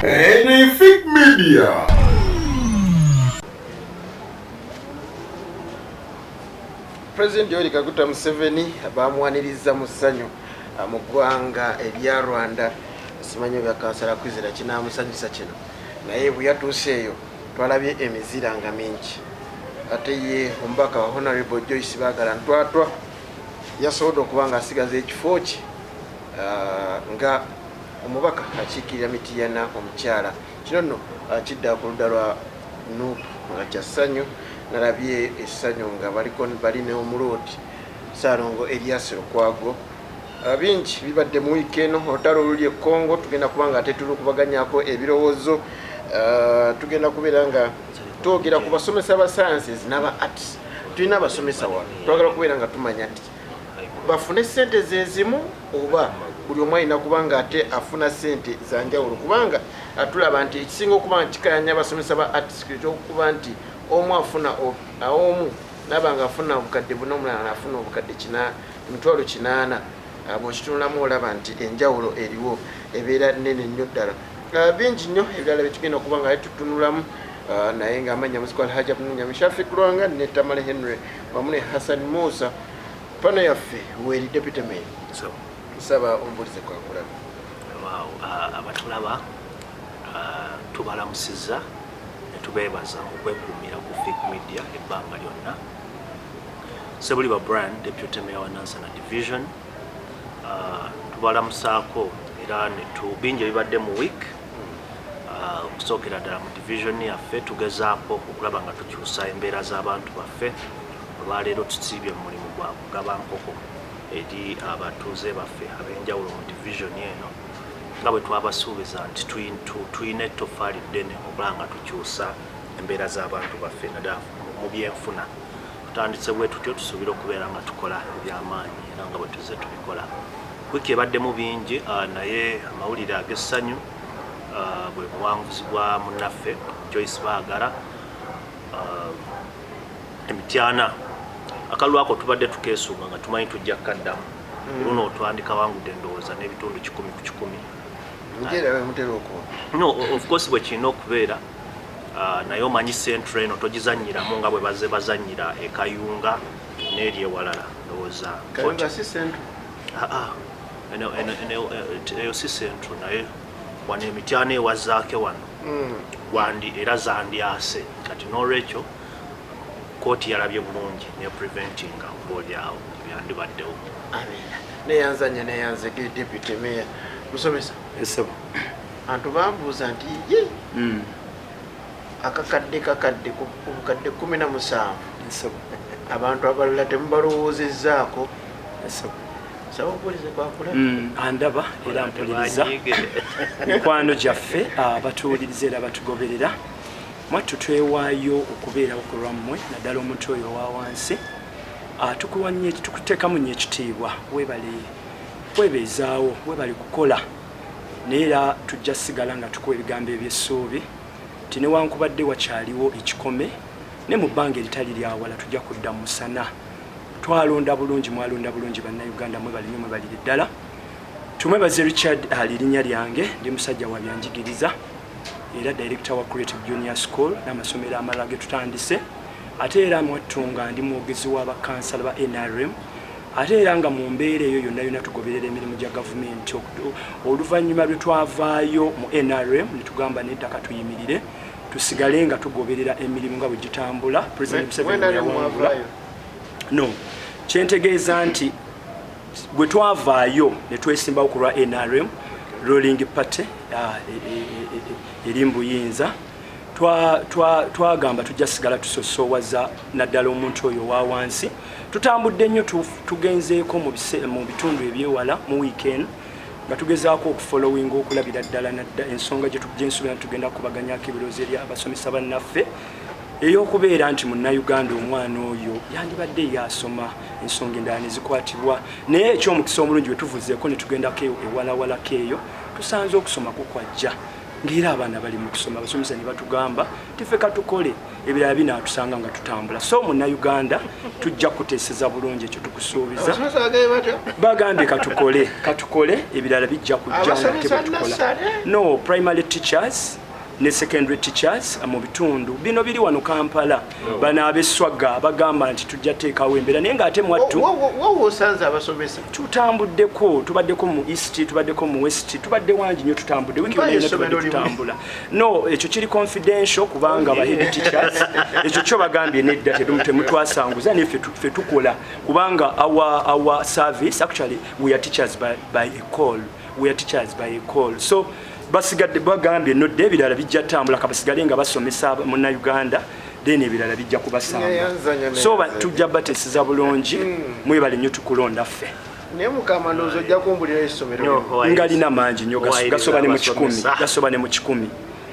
Anything Media. President Yoweri Kaguta Museveni bamwaniriza mu ssanyu mu ggwanga erya Rwanda. Simanyi bya kansala Kwizera kinaamusanyusa kino, naye bwe yatuuse eyo twalabye emizira nga mingi. Ate ye omubaka wa Honorable Joyce Bagala Ntwatwa yasobodde okuba nga asigaza ekifo kye nga omubaka akiikirira Mityana omukyala. Kino nno kidda ku ludda lwa NUP nga kya ssanyu. Nalabye essanyu nga baliko bali ne omuloodi Ssaalongo Erias Lukwago. Bingi bibadde mu wiiki eno. Olutalo oluli e Congo tugenda kuba nga ate tulukubaganyako ebirowoozo. Tugenda kubeera nga twogera ku basomesa ba sciences n'aba arts. Tulina abasomesa wano, twagala kubeera nga tumanya nti bafune ssente zezimu oba buli omu alina kuba nga ate afuna ssente za njawulo, kubanga tulaba nti ekisinga okuba nga kikayanya abasomesa ba arts ekyokuba nti omu afuna omu naba nga afuna obukadde buna, omulala afuna obukadde 800,000. Bw'okitunulamu olaba nti enjawulo eriwo ebeera nnene nnyo ddala. Bingi nnyo ebirala byetugenda okuba nga tutunulamu, naye ng'amannya muziko Alhaji Abdul Shafiq Lwanga ne Tamale Henry wamu ne Hassan Musa. Pano yaffe weeri Deputy Mayor, nsaba ombulize kwakulaba. Abatulaba tubalamusizza ne tubeebaza okwekuumira ku Fik Media ebbanga lyonna. Sebuliba Brian, Deputy Mayor wa Nansana Division. Tubalamusaako era bingi ebibadde mu week. Okusookera ddala mu division yaffe tugezaako okulaba nga tukyusa embeera z'abantu baffe. Olwaleero tusiibye mu mulimu gwa kugaba nkoko eri abatuuze baffe ab'enjawulo mu division eno, nga bwe twabasuubiza nti tuyina ettoffaali ddene okulaba nga tukyusa embeera z'abantu baffe, naddala mu byenfuna. Tutandise bwe tutyo, tusuubira okubeera nga tukola ebyamaanyi era nga bwe tuzze tubikola. Wiiki ebaddemu bingi, naye amawulire ag'essanyu bwe buwanguzi bwa munnaffe Joyce Baagala Emityana. Akalulu ako tubadde tukeesunga nga tumanyi tujja kukaddamu. Luno otwandika wangudde endowooza n'ebitundu 100%. No, of course bwe kirina okubeera, naye omanyi centre eno togizannyiramu nga bwe bazze bazannyira e Kayunga n'eri ewalala. Ndowooza eyo si centre, naye wano Emityana ewazaake wano gwandi era zandyase. Kati n'olwekyo kooti yalabye bulungi ne preventinga obaoliawo ebyandibaddewo. Amiina. Neyanzanya neyanzege Deputy Mayor. Musomesa, antu bambuuza nti ye akakadde kakadde obukadde 17, abantu abalala temubalowoozezzaako? Saba okuwulize kwakula. Andaba era mpuliriza. Mikwano gyaffe abatuwuliriza era batugoberera, mwattu twewaayo okubeerawo ku lwammwe, naddala omuntu oyo owa wansi. Tukuteekamu nnyo ekitiibwa. Webale kwebeezaawo, webale kukola, naye era tujja sigala nga tukuwa ebigambo ebyessuubi nti newankubadde wakyaliwo ekikome, ne mu bbanga eritali lyawala tujja kudda mu musana. Twalonda bulungi, mwalonda bulungi Bannayuganda, mwebale nnyo, mwebalire ddala. Tumwebaze Richard ali erinnya lyange, ndi musajja wa byanjigiriza era director wa Creative Junior School n'amasomero amalala ge tutandise. Ate era mwattu nga ndi mwogezi w'abakansala ba NRM, ate era nga mu mbeera eyo yonna yonna tugoberera emirimu gya gavumenti. Oluvannyuma lwe twavaayo mu NRM ne tugamba n'ettaka tuyimirire tusigale nga tugoberera emirimu nga bwe gitambula. President Museveni yawangula. No, kyentegeeza nti bwe twavaayo ne twesimbawo ku lwa NRM, ruling party eri mu buyinza, twagamba tujja sigala tusosowaza naddala omuntu oyo owa wansi. Tutambudde nnyo, tugenzeeko mu bitundu ebyewala mu weekend nga tugezaako okufollowinga okulabira ddala nadda ensonga gyensuubira nti tugenda kubaganyako ebirowoozo eri abasomesa bannaffe, ey'okubeera nti munnayuganda omwana oyo yandibadde ye asoma, ensonga endala ne zikwatibwa. Naye ekyomukisa omulungi, bwe tuvuzeeko ne tugendako ewalawalako eyo, tusanze okusoma kukwajja. Ngaera abaana bali mu kusoma, abasomesa ne batugamba tife katukole, ebirala binaatusanga nga tutambula. So Munnayuganda, tujja kuteeseza bulungi, ekyo tukusuubiza. Abasomesa bagambye batya? Bagambye katukole, katukole, ebirala bijja kujja nga Abasomesa tebetukola. Nursery? No, primary teachers ne secondary teachers mu bitundu bino biri wano Kampala. Bano ab'esswaga bagamba nti tujja teekawo embeera, naye ng'ate mwattu Wowe osanze abasomesa? Tutambuddeko, tubaddeko mu east, tubaddeko mu west, tubadde wangi nnyo, tutambudde wiiki Mpayo yonna yonna essomero tubadde limu. tutambula. No, ekyo kiri confidential kubanga ba head teachers ekyo kyo bagambye nedda, temutwasanguza, naye ffe tukola kubanga our service, actually we are teachers by a call, we are teachers by a call. So basigadde bagambye nodda, ebirala bijja tambula, kabasigale nga basomesa Munnayuganda, then ebirala bijja kubasanga. Neyanzanya, So neyanzanya. tujja bateeseza bulungi. Mwebale nnyo tukulonda ffe. Naye mukama, ndowooza ojja kumbulira essomero limu. Nga lina mangi nnyo, gasoba ne mu 100, gasoba ne mu 100.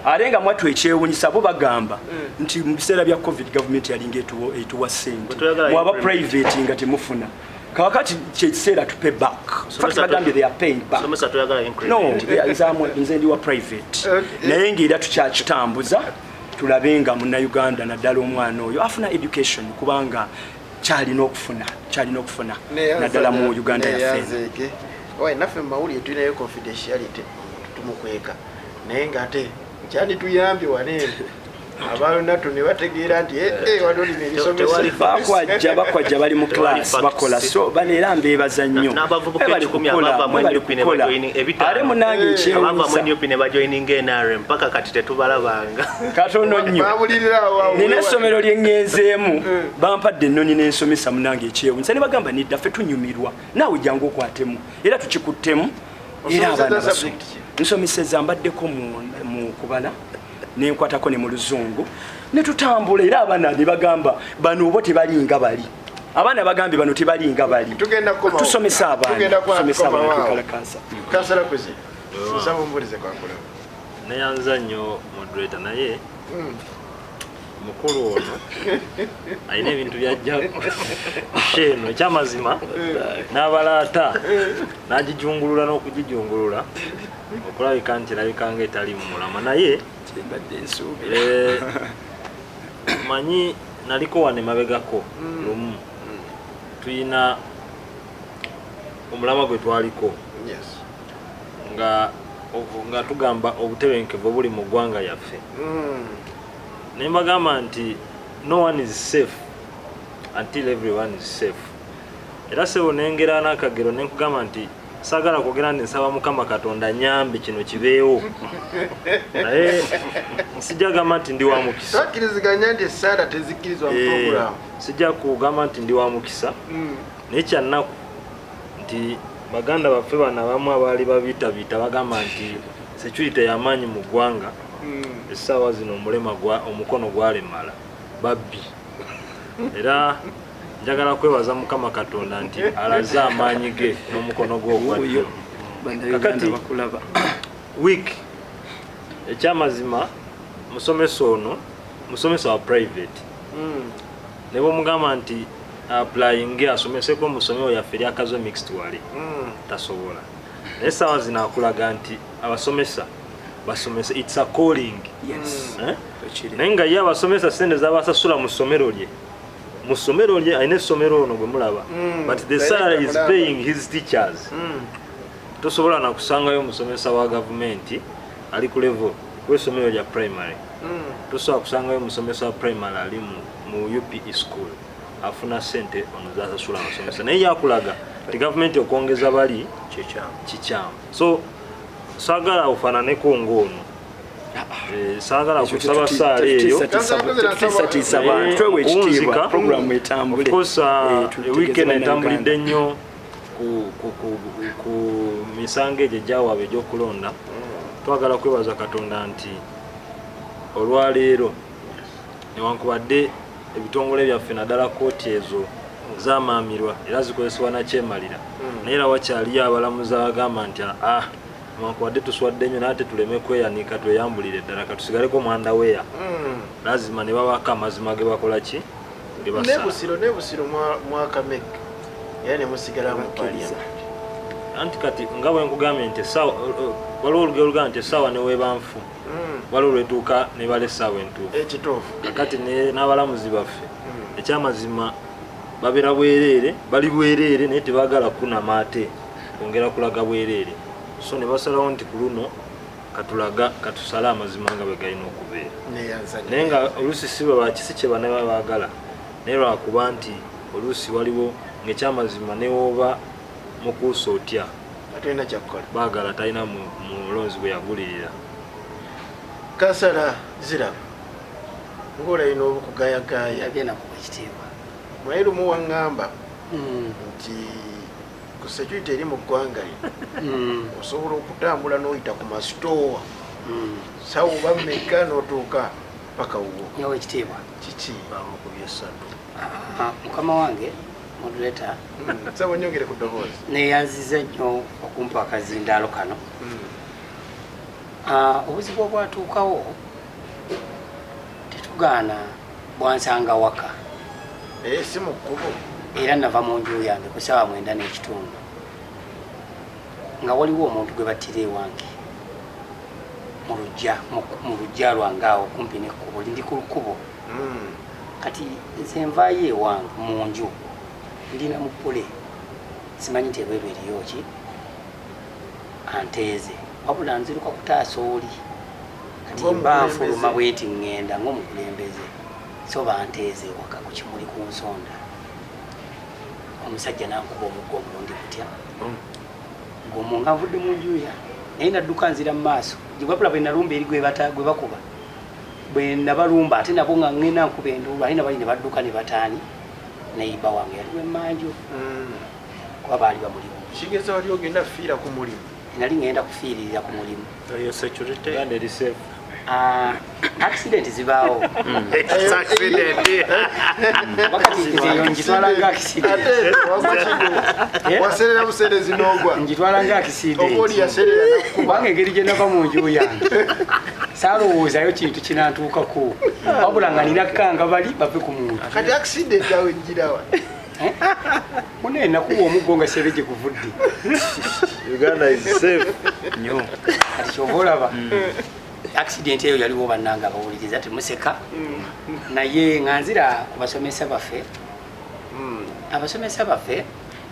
Ate nga mwattu ekyewunyisa, bo bagamba nti mu biseera bya COVID gavumenti yalinga etuwa ssente, Bwe twagala mwaba increment. private nga temufuna. Kakati kyekiseera tupe back. In fact, bagambye they are paying back. Somesa toyagala No, increment. nze ndi wa private, Okay. naye ngaera tukyakitambuza, tulabe nga Munnayuganda, naddala omwana oyo, afuna education, kubanga kyalina okufuna, kyalina okufuna, naddala mu Uganda yaffe. Neyanzeeke. Owaye, naffe mu mawulire tulinayo confidentiality, omuntu tumukweka, naye ng'ate kyandituyambye waneeno abalunatu ne bategeera nti "Eh, eh, waliwo lino erisomesa." Bakwajja, bakwajja bali mu Tewali class facts. bakola. So bano era mbeebaza nnyo. N'abavubuka Mwebale 100 kukola, abava mu mwebale NUP ne kukola. bajoining 500. Ate munange Abava mu ekyewunyisa NUP ne bajoininga NRM, paka kati tetubalabanga. Katono nnyo. Babulirira awo awo. Nina essomero lye ŋŋenzeemu, bampadde ennoni n'ensomesa. Munange ekyewunyisa, ne bagamba nedda, ffe tunyumirwa naawe, jangu okwatemu, era tukikuttemu era Osomeseza abaana basoma. Subject ki? Nsomeseza, mbaddeko mu kubala, nenkwatako ne mu Luzungu, ne tutambula, era abaana ne bagamba bano obo tebalinga bali, abaana bagambye bano tebalinga bali. Tugenda kukomawo. Tusomesa abaana, Tugenda tusomesa abaana, kukomawo. twekalakaasa. Kansala Kwezi, nsaba ombulize kwakulaba. Neyanza nnyo moderator, naye mukulu ono alina ebintu byajja kusheeno. Ekyamazima n'abalaata n'agijungulula n'okugijungulula okulabika nti erabika nga etali mu mulama, naye Kyembadde nsuubira. Manyi naliko wano emabegako lumu, tuyina omulama gwe twaliko nga tugamba obutebenkevu obuli mu ggwanga lyaffe, ne mbagamba nti no one is safe until everyone is safe. Era sebo, nengera n'akagero nenkugamba nti saagala kwogera nti nsaba Mukama Katonda nyambe kino kibeewo, naye sijja gamba nti ndi wa mukisa. Twakkiriziganya nti essaala tezikkirizwa mu program. Sijja kugamba nti ndi wa mukisa, naye kyannaku nti baganda baffe bano abamu abaali babiitabiita bagamba nti security y'amaanyi mu ggwanga, essaawa zino omulema omukono gwalemala babbi. Era njagala kwebaza Mukama Katonda nti alaze amaanyi ge n'omukono gwe ogwa Oyo ddyo. Bannayuganda Kakati- bakulaba. Week ekyamazima, musomesa ono musomesa wa private, ne bwomugamba nti applying asomeseko mu ssomero lyaffe erya Kazo Mixed wali, tasobola. Naye essaawa zino akulaga nti abasomesa basomesa, it's a calling. Eh? Ekiri. Naye nga ye abasomesa sente zabasasula mu ssomero lye, mu ssomero lye alina essomero ono gwe mulaba, but the salary is Director paying his teachers. Tosobola nakusangayo omusomesa wa gavumenti ali ku level w'essomero lya primary. Tosobola kusangayo omusomesa wa primary ali mu UPE school afuna sente ono zasasula abasomesa, naye yakulaga nti gavumenti okwongeza bali Kikyamu. Kikyamu. So saagala ofaananeko ng'ono. Saagala Ekyo kusaba saala eyo. Tetutiisatiisa bantu, twewe ekitiibwa, Okuwunzika. programu etambule. Of course, Tutegeeze weekend etambulidde Bannayuganda. nnyo ku misango egyo egyawaabwe egy'okulonda. Twagala kwebaza Katonda nti olwaleero, newankubadde ebitongole byaffe naddala kooti ezo zamaamirwa era zikozesebwa nakyemalira, naye era wakyaliyo abalamuzi abagamba nti aa, newankubadde tuswadde nnyo, naye ate tuleme kweyanika tweyambulire ddala, katusigaleko mwandaweya. Lazima ne babako amazima ge bakola ki, ge basala. Nebusiro, nebusiro mwakameka era nemusigala mu Bakkiriza. parliament. Anti kati nga bwe nkugambye nti essaawa, waliwo olugero olugamba nti essaawa neweeba nfu, waliwo lwetuuka nebala essaawa entuufu. Ekituufu. Kakati n'abalamuzi baffe, ekyamazima babeera bwereere, bali bwereere, naye tebaagala kunama ate kwongera kulaga bwereere, so ne basalawo nti ku luno katulaga katusale amazima nga bwe galina okubeera. Neyanzanya. Naye nga oluusi si bwe bakisi kye banaba baagala, naye lwakuba nti oluusi waliwo ng'ekyamazima newooba mukuusa otya, atolina kyakukola. Baagala talina mulonzi gwe yagulirira. Kansala Ziraba, ngaolayina obukugayagaya. Agenda kuwa ekitiibwa. Naye lumu waŋŋamba nti ku security eri mu ggwanga lino, osobola okutambula n'oyita ku masitowa sawo bameka n'otuuka paka wuwo. Nyawa ekitiibwa. Kiki? Bamukubye esatu. Ah, mukama wange moderator. Sabo, nyongere ku ddoboozi. Neyanziza nnyo okumpa akazindaalo kano. Ah, obuzibu obwatuukawo tetugaana, bwansanga waka. Naye si mu kkubo. Era nava mu nju yange ku ssaawa 9:30 nga waliwo omuntu gwe battira ewange mu luggya, mu luggya lwange awo kumpi n'ekkubo, ndi ku kkubo. Kati nze nvaayo ewange mu nju ndina mupule, simanyi nti ebweru eriyo ki anteeze, wabula nziruka kutaasa oli. Kati mba nfuluma bwe nti ŋŋenda ng'omukulembeze, so banteeze ewaka ku kimuli ku nsonda, omusajja nankuba omuggo omulundi gutya gumu nga nvudde mu nju yange, naye nadduka nzira mu maaso. Wabula bwe nalumba eri gwe bakuba, bwe nabalumba ate nabo nga ŋŋenda nkuba enduulu, ate nabali ne badduka ne bataani neyiba wange yali wemmanju, kuba baali bamulimu. Kigeza wali ogenda fiira ku mulimu. Nali ŋŋenda kufiiririra ku mulimu. Eyo security. Uganda eri safe. Ah, accident zibaawo. It's accident. Wakati nze eyo ngitwala nga accident. Ate wagwa kigo. Eh? Waserera buseerezi n'ogwa. Ngitwala nga accident. Oba oli yaserera nakuba. Kubanga engeri gye nava mu nju yange saalowoozayo kintu kinantuukako, wabula nga nina kanga bali bave ku muntu. Kati accident awo ejjirawa? Mune nakuwa omuggo nga sebe gye guvudde. Uganda is safe. Nnyo. Kati kyova olaba accident eyo yaliwo. Bannanga abawuliriza, temuseka, naye nga nzira ku basomesa baffe, abasomesa baffe.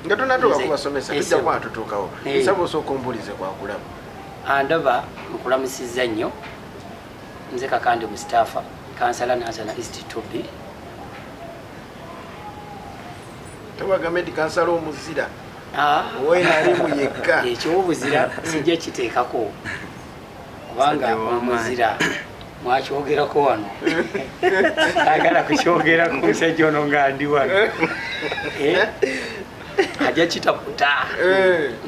Nga tonatuuka Nze- kubasomesa, Eh, tujja sebo. kuba tutuukawo. Eh. Nsaba osooka ombuulize kwakulaba. Andaba, nkulamusizza nnyo. Nze Kakande Mustafa, kansala Nansana East 2B. Tewagambe nti kansala omuzira Ah. owenalimu yekka. Ekyobuzira sijja kiteekako, kubanga Musajja w'amaanyi. omuzira mwakyogerako wano, agala kukyogerako omusajja ono nga ndi wano. Eh, ajja kitaputa.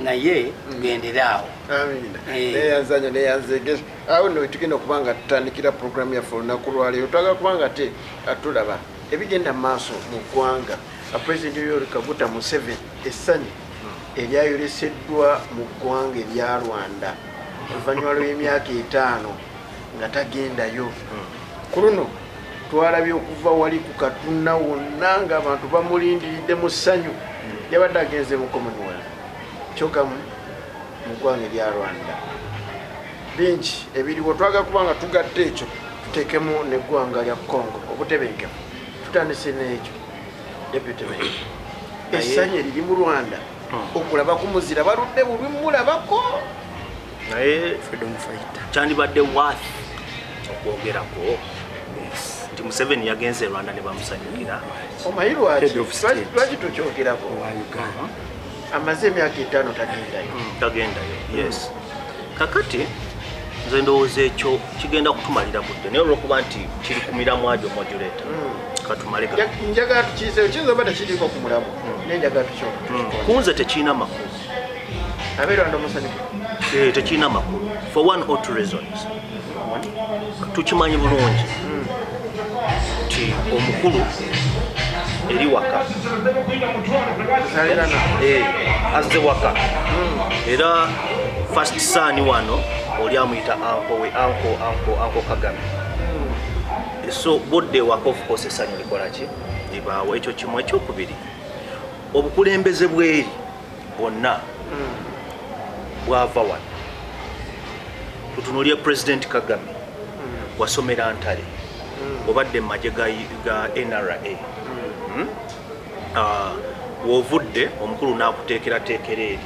Naye tugendere awo. Amina. Eh. Neyanzanya, neyanzege. Awo nno wetugenda okuba nga tutandikira puroguramu yaffe olunaku lwaleero. Twagala kuba nga te tulaba ebigenda mu maaso mu ggwanga. Pulezidenti Yoweri Kaguta Museveni, essanyu eryayoleseddwa mu ggwanga erya Rwanda oluvannyuma lw'emyaka 5 nga tagendayo. Ku luno twalabye okuva wali ku Katuna wonna ng'abantu bamulindiridde mu ssanyu. Yabadde agenze mu Commonwealth, kyokka mu ggwanga erya Rwanda bingi ebiriwo. Twagala kuba nga tugatta ekyo, tuteekemu neggwanga lya Congo, obutebenkevu. Tutandise n'ekyo, deputy mayor, essanyu eriri mu Rwanda okulaba ku muzira baludde bulwi mulabako. Naye Freedom fighter. Kyandibadde worth okwogerako nti Museveni yagenze e Rwanda ne bamusanyukira. Omanyi lwaki? Head of state. Lwaki tukyogerako? Owa Uganda. Amaze emyaka 5 tagendayo. Tagendayo, yes. Kakati nze ndowooza ekyo kigenda kutumalira budde, naye olwokuba nti kiri ku miramwa gyo, moderator, katumale Njagala tukiiseyo, kiyinza oba tekiriiko ku mulamu, naye njagala tukikole. Kunze tekirina makulu. Abe Rwanda omusanyuke? Eh, tekirina makulu for one or two reasons. Tukimanyi bulungi nti omukulu eri waka. Zalirana. Eh, azze waka, era first son wano oli amuyita uncle we, uncle Kagame. So bodde ewaka, of course essanyu likola ki? Libaawo. Ekyo kimu. Ekyokubiri, obukulembeze bweri bwonna Bwava wano, tutunuulire President Kagame. Wasomera Ntare, obadde mu magye ga NRA. Ah, wovudde omukulu n'akuteekerateekera eri,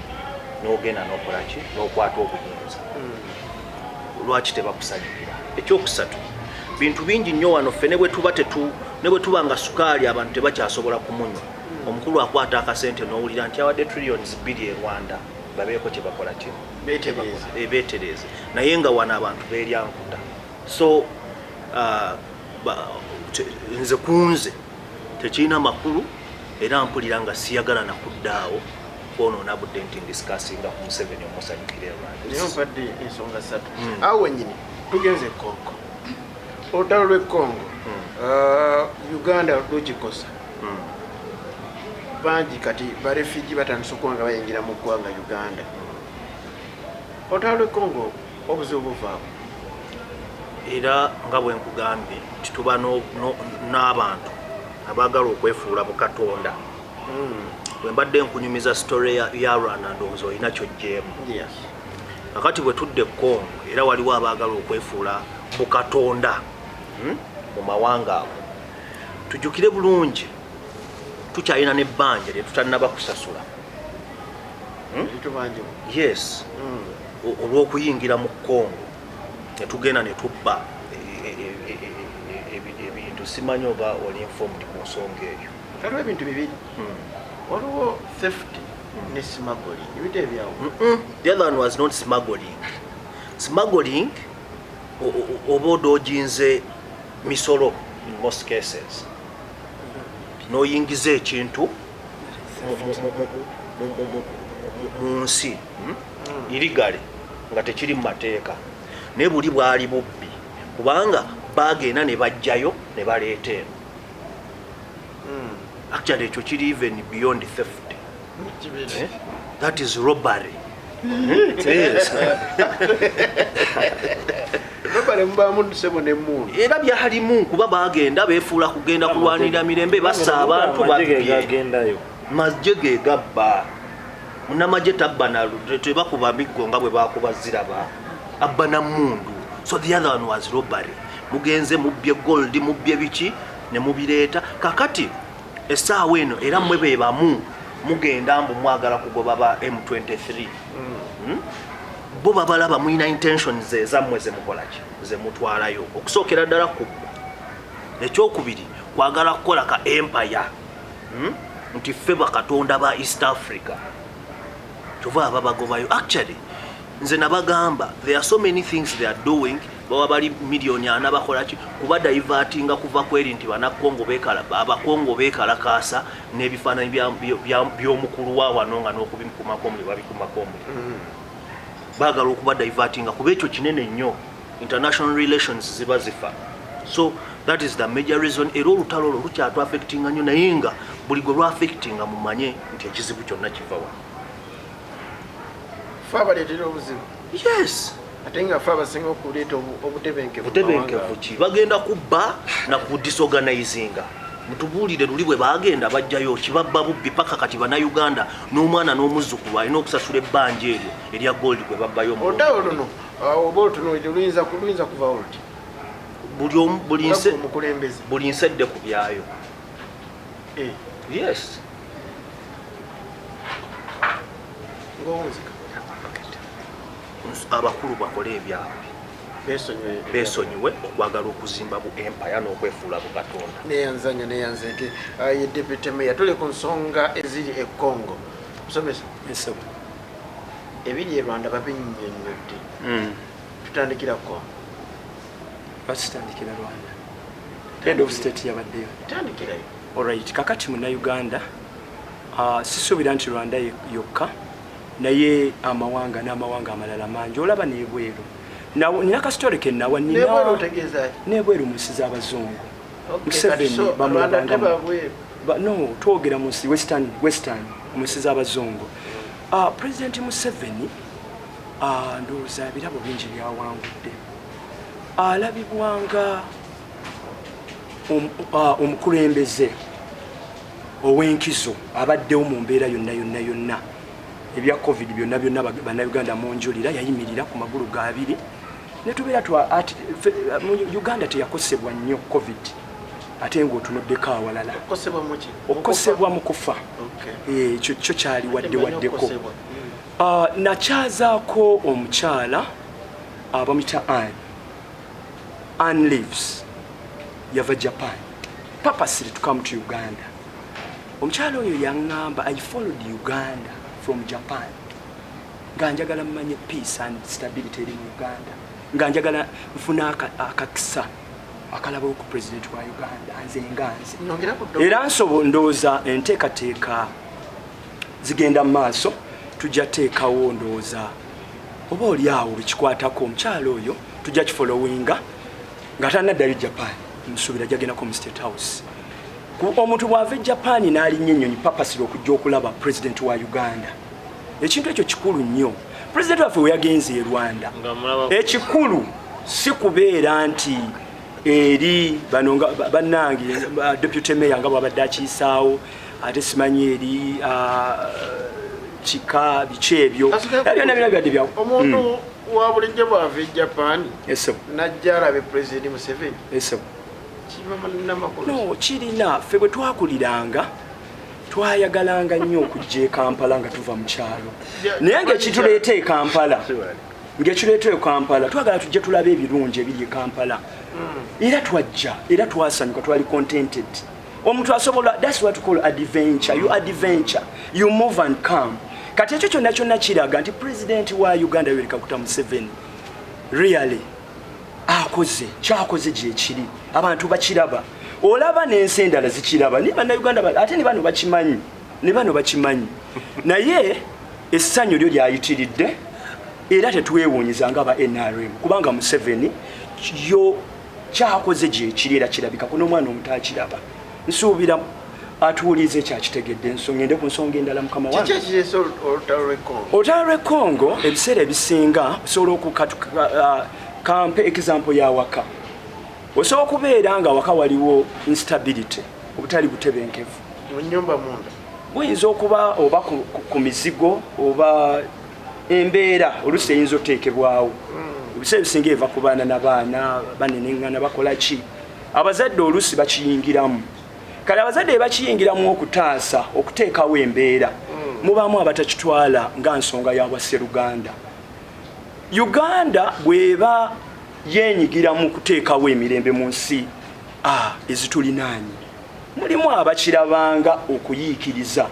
n'ogenda n'okola ki, n'okwata obuyinza. Lwaki tebakusanyukira? Ekyokusatu, bintu bingi nnyo wano ffe ne bwe tuba tetu ne bwe tuba nga sukaali abantu tebakyasobola kumunywa, omukulu akwata akasente n'owulira nti awadde trillions 2 e Rwanda babeeko kye bakola ki. Beetereeze. Beetereeze. Naye nga wano abantu beerya nkuta. So nze kunze tekirina makulu, era mpulira nga siyagala nakuddaawo kwonoona budde nti ndiscussinga ku Museveni omusanyukira e Naye Rwanda. ompadde ensonga ssatu. Awo wennyini tugenze e Congo, olutalo lw'e Congo, Uganda lugikosa bangi. Kati barefugee batandise okuba nga bayingira mu ggwanga Uganda. Olutalo lw'e Congo, obuzibu buvaako? Era nga bwe nkugambye nti tuba n'abantu abaagala okwefuula bukatonda. Bwe mbadde nkunyumiza story ya Rwanda, ndowooza olina kyojjeemu. Yes. Kakati bwe tudde e Congo, era waliwo abaagala okwefuula bukatonda, mu mawanga ago. Tujjukire bulungi, tukyalina n'ebbanja lye tutannaba kusasula. Litubanjibwa. Yes. Olw'okuyingira mu Congo ne tugenda ne tubba ebintu. Simanyi oba oli informed ku nsonga eyo. Waliwo ebintu bibiri, waliwo theft ne smuggling, ebintu ebyawo. The other one was not smuggling. Smuggling oba ododginze misolo in most cases, n'oyingiza ekintu mu nsi illegally nga tekiri mu mateeka. Naye buli bwali bubbi, kubanga bagenda ne bajjayo ne baleeta eno. Actually ekyo kiri even beyond theft. Kibiri. Eh? That is robbery. Yes. Robbery mubaamu sebo nemmundu. Era byalimu, kuba bagenda befuula kugenda kulwanirira mirembe, bassa abantu. Amagye ge Babbye. gagendayo. Magye ge gabba. Munamagye tabba, tebakuba miggo nga bwe bakuba ziraba, abba na mundu. So the other one was robbery. Mugenze mubbye gold, mubbye biki ne mubireeta. Kakati essaawa eno era mmwe be bamu mugenda mbu mwagala kugoba ba M23. Bo babalaba mulina intentions ezammwe zemukolaki, zemutwalayo. Okusookera ddala kubba, ekyokubiri kwagala kukola ka empire, Nti ffe bakatonda ba East Africa, kyova ababagobayo. Actually nze nabagamba there are so many things they are doing. Baba bali miliyoni 40 bakolaki kuba divertinga kuva kweri nti banakongo bekala, abakongo bekalakasa n'ebifaananyi by'omukulu wa wano nga n'okubikumako omuliro babikumako omuliro. Baagala okuba divertinga kuba ekyo kinene nnyo, international relations ziba zifa. So that is the major reason. Era olutalo olwo lukyatu affectinga nnyo, naye nga buli gwe lwaffectinga mumanye nti ekizibu kyonna kiva wano. Fe abaleetera obuzibu? Yes. Ate nga fe abasinga okuleeta obutebenkevu mu Butebenkevu mawanga. ki? Bagenda kubba na kudisorganizinga. Mutubuulire, luli bwe bagenda bajjayo kibabba bubbi paka kati Bannayuganda n'omwana n'omuzzukulu alina okusasula ebbanja eryo erya gold gwe babbayo omulundi. Olutalo luno, oba olutunuulidde, luyinza kuvawo luti? Buli omu, buli nsi, Omukulembeze. buli nsi edde ku byayo. Yes. Ng'owunzika. Abakulu bakole ebyabwe. Besonyiwe. Besonyiwe okwagala okuzimba bu empire n'okwefuula bukatonda. Neyanzanya, neyanzeke. Ye deputy mayor, tuli ku nsonga eziri e Congo. Musomesa, Ensebo. ebiri e Rwanda babinnyonnyodde, tutandikira Congo. Lwaki tutandikira Rwanda? Head of state yabaddeyo. Tandikirayo. Alright, kakati Munnayuganda, sisuubira nti Rwanda yokka, naye amawanga n'amawanga amalala mangi olaba n'ebweru. Nina kasitole ke nawa. Nebweru otegeeza ki? N'ebweru mu nsi z'abazungu. Okay, Museveni kati so, Rwanda bamulabanga teba bweru. No, twogera mu nsi western, mu nsi z'abazungu. President Museveni, ndowooza ebirabo bingi byawangudde, alabibwanga omukulembeze ow'enkizo abaddewo mu mbeera yonna yonna yonna. Ebya COVID byonna byonna, Bannayuganda munjulira, yayimirira ku magulu gabiri netubeera mu Uganda teyakosebwa nnyo COVID, ate ng'otunuddeko awalala. Okukosebwa muki? Okukosebwa mu kufa. Ekyo kyo kyali wadde waddeko. Okukosebwa. Nakyazaako omukyala abamuyita Ann, Ann Lives, yava Japan purposely to come to Uganda. Omukyala oyo yaŋŋamba, "I followed Uganda from Japan nga njagala mmanye peace and stability eri mu Uganda, nga njagala nfune akakisa akalabawo ku president wa Uganda nze nga nze." Nongera ku ddogo. Era nsobo ndowooza enteekateeka zigenda mu maaso, tujja teekawo ndowooza oba oli awo bekikwatako omukyalo oyo, tujja kifollowinga nga tanaddayo Japan. Nsuubira jagendako mu State House. Omuntu bw'ava e Japan n'alinnya ennyonyi purposely okujja okulaba president wa Uganda, ekintu ekyo kikulu nnyo. President waffe we yagenze e Rwanda, Nga mulaba. ekikulu si kubeera nti eri bano nga bannange deputy mayor nga bwabadde akiyisaawo, ate simanyi eri kika biki ebyo. Asooka. Byonna byonna bibadde bya Omuntu wa bulijjo bw'ava e Japan Esebo. najja alabe President Museveni, Esebo. kiba namakulu? No, kirina. Ffe bwe twakuliranga twayagalanga nnyo okujja e Kampala nga tuva mu kyalo, naye ngaekituleeta e Kampala, ng'ekireeta e Kampala, twagala tujje tulabe ebirungi ebiri e Kampala. Era twajja, era twasanyuka, twali contented. Omuntu asobola, that's what we call adventure. You adventure, you move and come. Kati ekyo kyonna kyonna kiraga nti president wa Uganda Yoweri Kaguta Museveni really akoze kyakoze, gyekiri, abantu bakiraba, olaba n'ensi endala zikiraba, naye Bannayuganda ate ne bano bakimanyi, ne bano bakimanyi, naye essanyu lyo lyayitiridde. Era tetwewuunyiza nga aba NRM, kubanga Museveni yo kyakoze gyekiri, era kirabikako n'omwana omuto akiraba. Nsuubira atuwuliza ekyakitegedde. Ensonga ende ku nsonga endala, mukama Kiki wange. ekireese olutalo lw'e Congo? Olutalo lw'e Congo, ebiseera ebisinga osobola kampe example y'awaka. Osobola okubeera nga awaka waliwo instability, obutali butebenkevu. Mu nyumba munda. Buyinza okuba oba ku mizigo oba embeera oluusi eyinza oteekebwawo. Ebiseera ebisinga eva ku baana nabaana baneneŋŋana, bakola ki, abazadde oluusi bakiyingiramu. Kale abazadde bwe bakiyingiramu okutaasa, okuteekawo embeera, mubaamu abatakitwala nga nsonga ya bwasseruganda. Uganda bw'eba yeenyigira mu kuteekawo emirembe mu nsi ezitulinaanye, mulimu abakirabanga okuyiikiriza,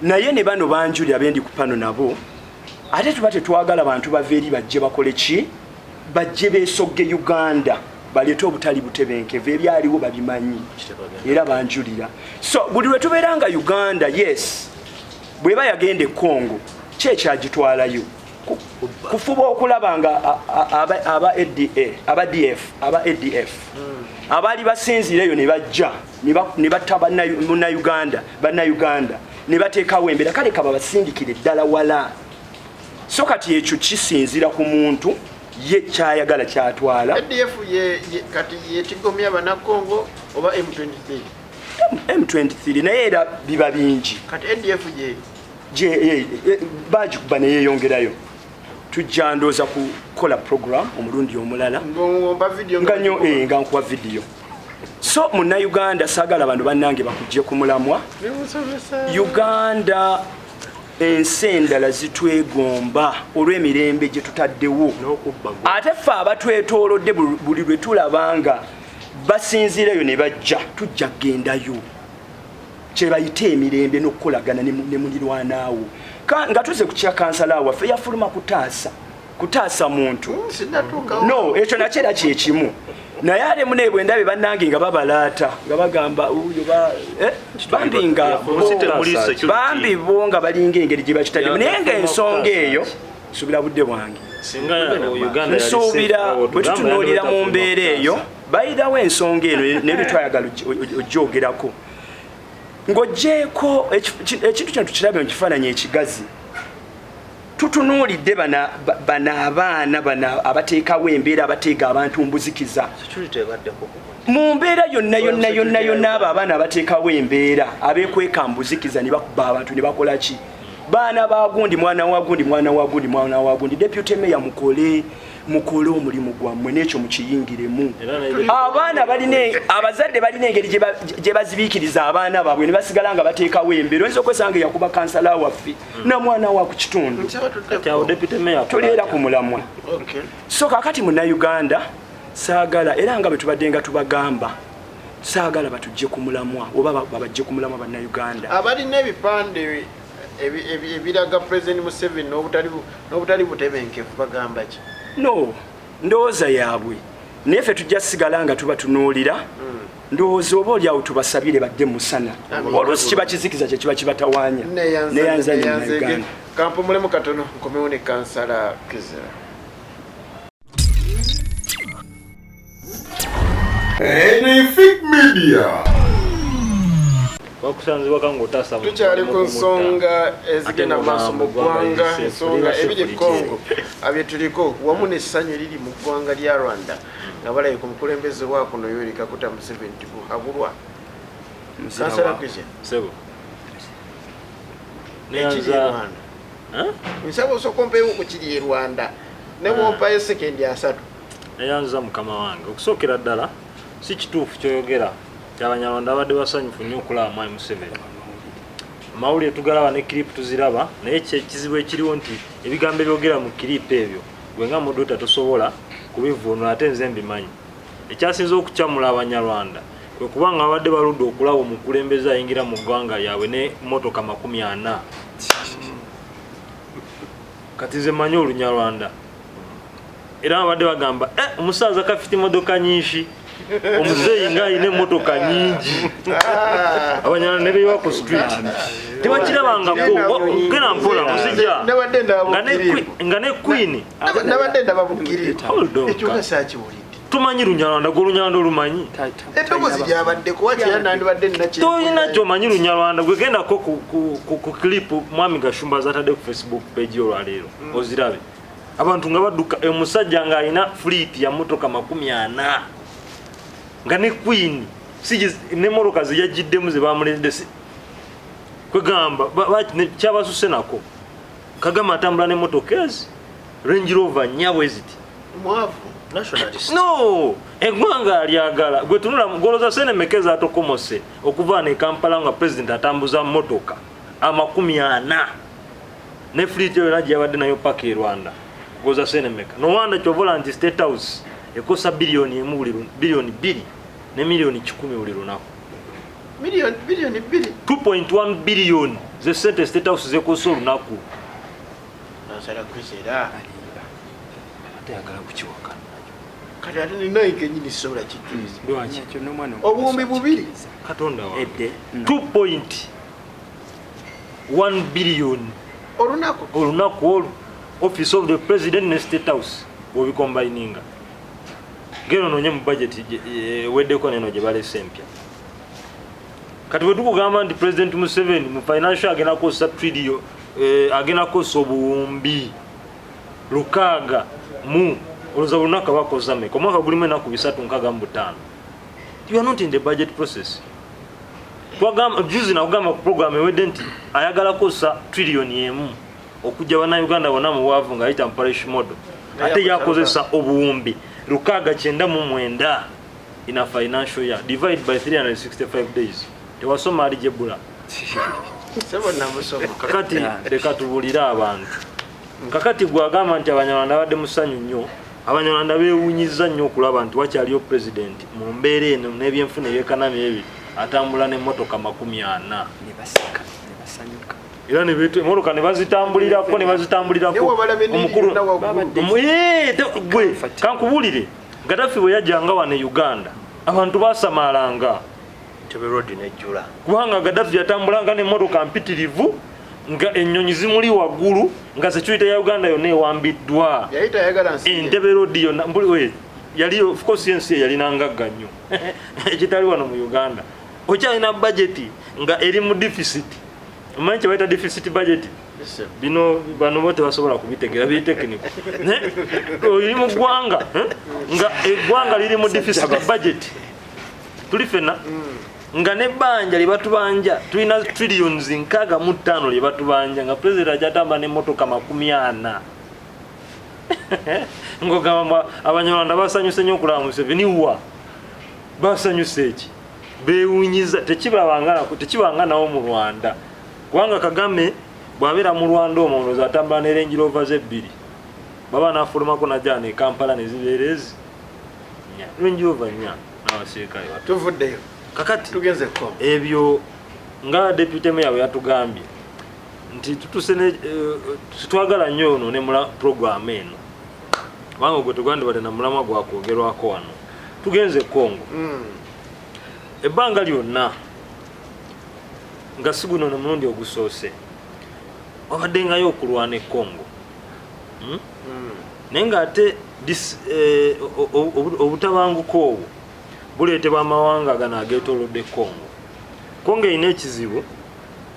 naye ne bano banjulira bendi ku pano nabo, ate tuba tetwagala bantu bava eri bajje bakole ki, bajje beesogge Uganda, baleete obutali butebenkevu. Ebyaliwo babimanyi era banjulira. So buli lwe tubeera nga Uganda, yes, bweba yagenda e Congo, ki ekyagitwalayo? Kufuba okulaba nga aba ADA, aba DF, aba ADF abaali basinziira eyo ne bajja ne batta Munnayuganda, Bannayuganda, ne bateekawo embeera. Kale kaba basindikire ddala wala. So kati ekyo kisinziira ku muntu ye kyayagala kyatwala. ADF kati yetigomya Banakongo oba M23? M23, naye era biba bingi. Kati ADF ye Bagikuba neyeyongerayo. Tujja ndooza kukola program omulundi omulala. Ngomba video. Nga nyo nga nkuwa video. So Munnayuganda, saagala bano bannange bakujje ku mulamwa. Bimusomesa. Uganda, ensi endala zitwegomba olw'emirembe gye tutaddewo. N'okubba. Ate ffe abatwetoolodde, buli lwe tulaba nga basinziireyo ne bajja, tujja kugendayo kyebayita emirembe n'okukolagana ne mulirwanaawo. Nga tuze ku kya kansala waffe, yafuluma kutaasa muntu. Sinatuukawo. No, ekyo nakyo era kyekimu, naye ate mune bwe ndabe bannange nga babalaata nga bagamba oyo bambi nga Munsi temuli security. Bambi bo nga balinga engeri gye bakitaddemu, naye nga ensonga eyo nsuubira budde bwange. Singa Uganda yali Nsuubira safe, bwe tutunuulira mu mbeera eyo, bayirawo ensonga eno naye lwetwayagala ogyogerako ng'ogyeeko ekintu kino tukirabe mu kifaananyi ekigazi. Tutunuulidde bana abaana bana abateekawo embeera, abateega abantu mbuzikiza. Security ebaddeko ku Mu mbeera yonna yonna yonna yonna, abo abaana abateekawo embeera, abeekweka mbuzikiza ne bakuba abantu ne bakola ki, Baana ba gundi, mwana wa gundi, mwana wa gundi, mwana wa gundi. Deputy mayor, mukole, mukole omulimu gwammwe n'ekyo mukiyingiremu. Era naye- Abaana balina, abazadde balina engeri gye bazibiikiriza abaana baabwe ne basigala nga bateekawo embeera. Oyinza okwesanga yakuba kansala waffe namwana wa ku kitundu. Nsaba tuddeko. Kati awo deputy mayor akola Tuleera atya? ku mulamwa. Okay. So kakati Munnayuganda, saagala, era nga bwe tubadde nga tubagamba, saagala batujje ku mulamwa oba babajje ku mulamwa Bannayuganda. Abalina ebipande ebiraga President Museveni n'obutali butebenkevu bagamba ki? No, ndowooza yaabwe, naye ffe tujja sigala nga tubatunuulira. Ndowooza oba oliawo tubasabire badde musana. Amin. Oluusi kiba kizikiza kye kiba kibatawaanya. Neyanza nnyo, Munnayuganda. Kampumulemu katono, nkomewo ne kansala Kwizera. Anything Media. Bakusanzibwako ng'otaasa muntu Tukyali ku okumutta. nsonga ezigenda Ate mu maaso mu ggwanga, ng'ogamba ensonga ebiri e security. Congo byetuliko wamu n'essanyu eriri mu ggwanga lya Rwanda nga balabye ku mukulembeze wa kuno Yoweri Kaguta Museveni tibuhabulwa. Kansala Kwizera, Sebo. ekiri e Neyanza. Rwanda, Eh? nsaba osooka ompeewo ku kiri e Rwanda ne bwompayo sekendi 30. Neyanza mukama wange. Okusookera ddala, si kituufu kyoyogera nti Abanyarwanda babadde basanyufu nnyo okulaba Mwami Museveni. Amawulire tugalaba ne clip tuziraba, naye ekizibu ekiriwo nti ebigambo ebyogera mu clip ebyo gwe nga moderator tosobola kubivuunula, ate nze mbimanyi. Ekyasinze okukyamula Abanyarwanda kwe kubanga babadde baludde okulaba omukulembeze ayingira mu ggwanga lyabwe ne motoka 40. Kati nze mmanyi Olunyarwanda, era babadde bagamba, "Eh, omusaza kafite imodoka nyinshi, omuzeeyi ng'alina emmotoka nyingi." Abanyarwanda ne beyiwa ku street tebakirabangako. Genda mpola, muzijja. Nabadde ndaba Nga ne bukiribu. Nga ne queen. Nabadde ndaba bukiribu. Hold on, Ekyo nga ka. saakiwulidde. Tumanyi Lunyarwanda, gwe Olunyarwanda olumanyi? Eddoboozi lyabadde kuba kera nandibadde Tolina kyomanyi Lunyarwanda gwe. Gendako ku clip Mwami Gashumba zatadde ku Facebook page olwaleero, ozirabe abantu nga badduka, omusajja ng'alina fleet ya motoka 40, nga ne queen nemmotoka zeyagiddemu zebamuletedde. Kwegamba kyabasuse nako Kagame atambula nemmotoka ezi Range Rover nnya bwe ziti. Mwavu. Nationalist. No, eggwanga alyagala. Gwe tunula, goloza senemeka ezatokomose okuva ne Kampala nga president atambuza motoka 40 ne fleet yona gye yabadde nayo paka e Rwanda. Goza senemeka nowanda kyovola nti State House ekosa 1 billion buli 2 billion ne 100 million buli lunaku. Miliyoni 2 billion. 2.1 billion ze sente State House zekosa olunaku. Kansala Kwizera, Ate yagala kukiwakana. Kati ate ninaye kenyini sisobola kikkiriza. Lwaki? 2,000. Katonda wange. Edde. 2.1 billion. Olunaku. Olunaku olwo Office of the President ne State House bwobikombininga, genda ononye mu budget eweddeko neno gye balese empya. Kati bwe tukugamba nti President Museveni mu financial agenda kukozesa trillion, agenda kukozesa 6,000 mu, olowooza buli lunaku abakozesa meka? Omwaka gulimu enaku 365. You are not in the budget process. Twagamba juzi, nakugamba ku program ewedde nti ayagala kukozesa 1 trillion okujja Bannayuganda bonna mu bwavu ng'ayita mu parish model, Naye ate akozesa yakozesa 699,000 in a financial year. Divide by 365 days. Tewasoma algebra? Sebo, namusoma. Kakati leka tubulire abantu. Kakati gwagamba nti Abanyarwanda badde musanyu nnyo, Abanyarwanda beewunyiza nnyo okulaba nti wakyaliyo president mu mbeera eno n'ebyenfuna ebyekanami ebiri atambula n'emmotoka 40. Ne baseka ne basanyuka. Era ne emmotoka ne bazitambulirako ne bazitambulirako. Naye wabalabye Omukulu n'erina waggulu. Gwe kankubuulire, Gaddafi bwe yajjanga wano e Uganda abantu basamaalanga. Entebbe Road nejjula. Kubanga Gaddafi yatambulanga n'emmotoka mpitirivu nga ennyonyi zimuli waggulu, nga security ya Uganda yonna ewambiddwa. Yali tayagala nsi ye. Entebbe Road yonna we, yali of course ensi ye yalina ngagga nnyo, ekitali wano mu Uganda. Okyalina budget nga eri mu deficit. Omanyi kye bayita deficit budget? Yes, sir. Bino bano bo tebasobola kubitegera, biri technical. Naye oli mu ggwanga, eh, nga eggwanga liri mu deficit budget, tuli fenna. Nga n'ebbanja lye batubanja, tulina trillions 65 lye batubanja, nga president akyatamba n'emmotoka 40, ng'ogamba Abanyarwanda basanyuse nnyo okulaba Museveni. Wa basanyuse eki? Bewunyiza, tekibanga nawo mu Rwanda, kubanga Kagame bw'abeera mu Rwanda omwo ndowooza atambula ne Range Rover ze bbiri, baba nafulumako najja ne Kampala ne zibeera ezi nnya, Range Rover nnya n'abasirikale bato. Tuvuddeyo. Kakati tugenze ko ebyo nga deputy mayor bwe yatugambye nti tutuse ne twagala nnyo ono ne mula program eno, kubanga ogwo tegwandibadde na mulamwa gwakwogerwako wano. Tugenze Congo. Ebbanga lyonna nga si guno nomulundi ogusoose wabaddengayo okulwana e Congo, Naye ng'ate obutabanguko obwo buleetebwa amawanga gano ageetoolodde Congo. Congo erina ekizibu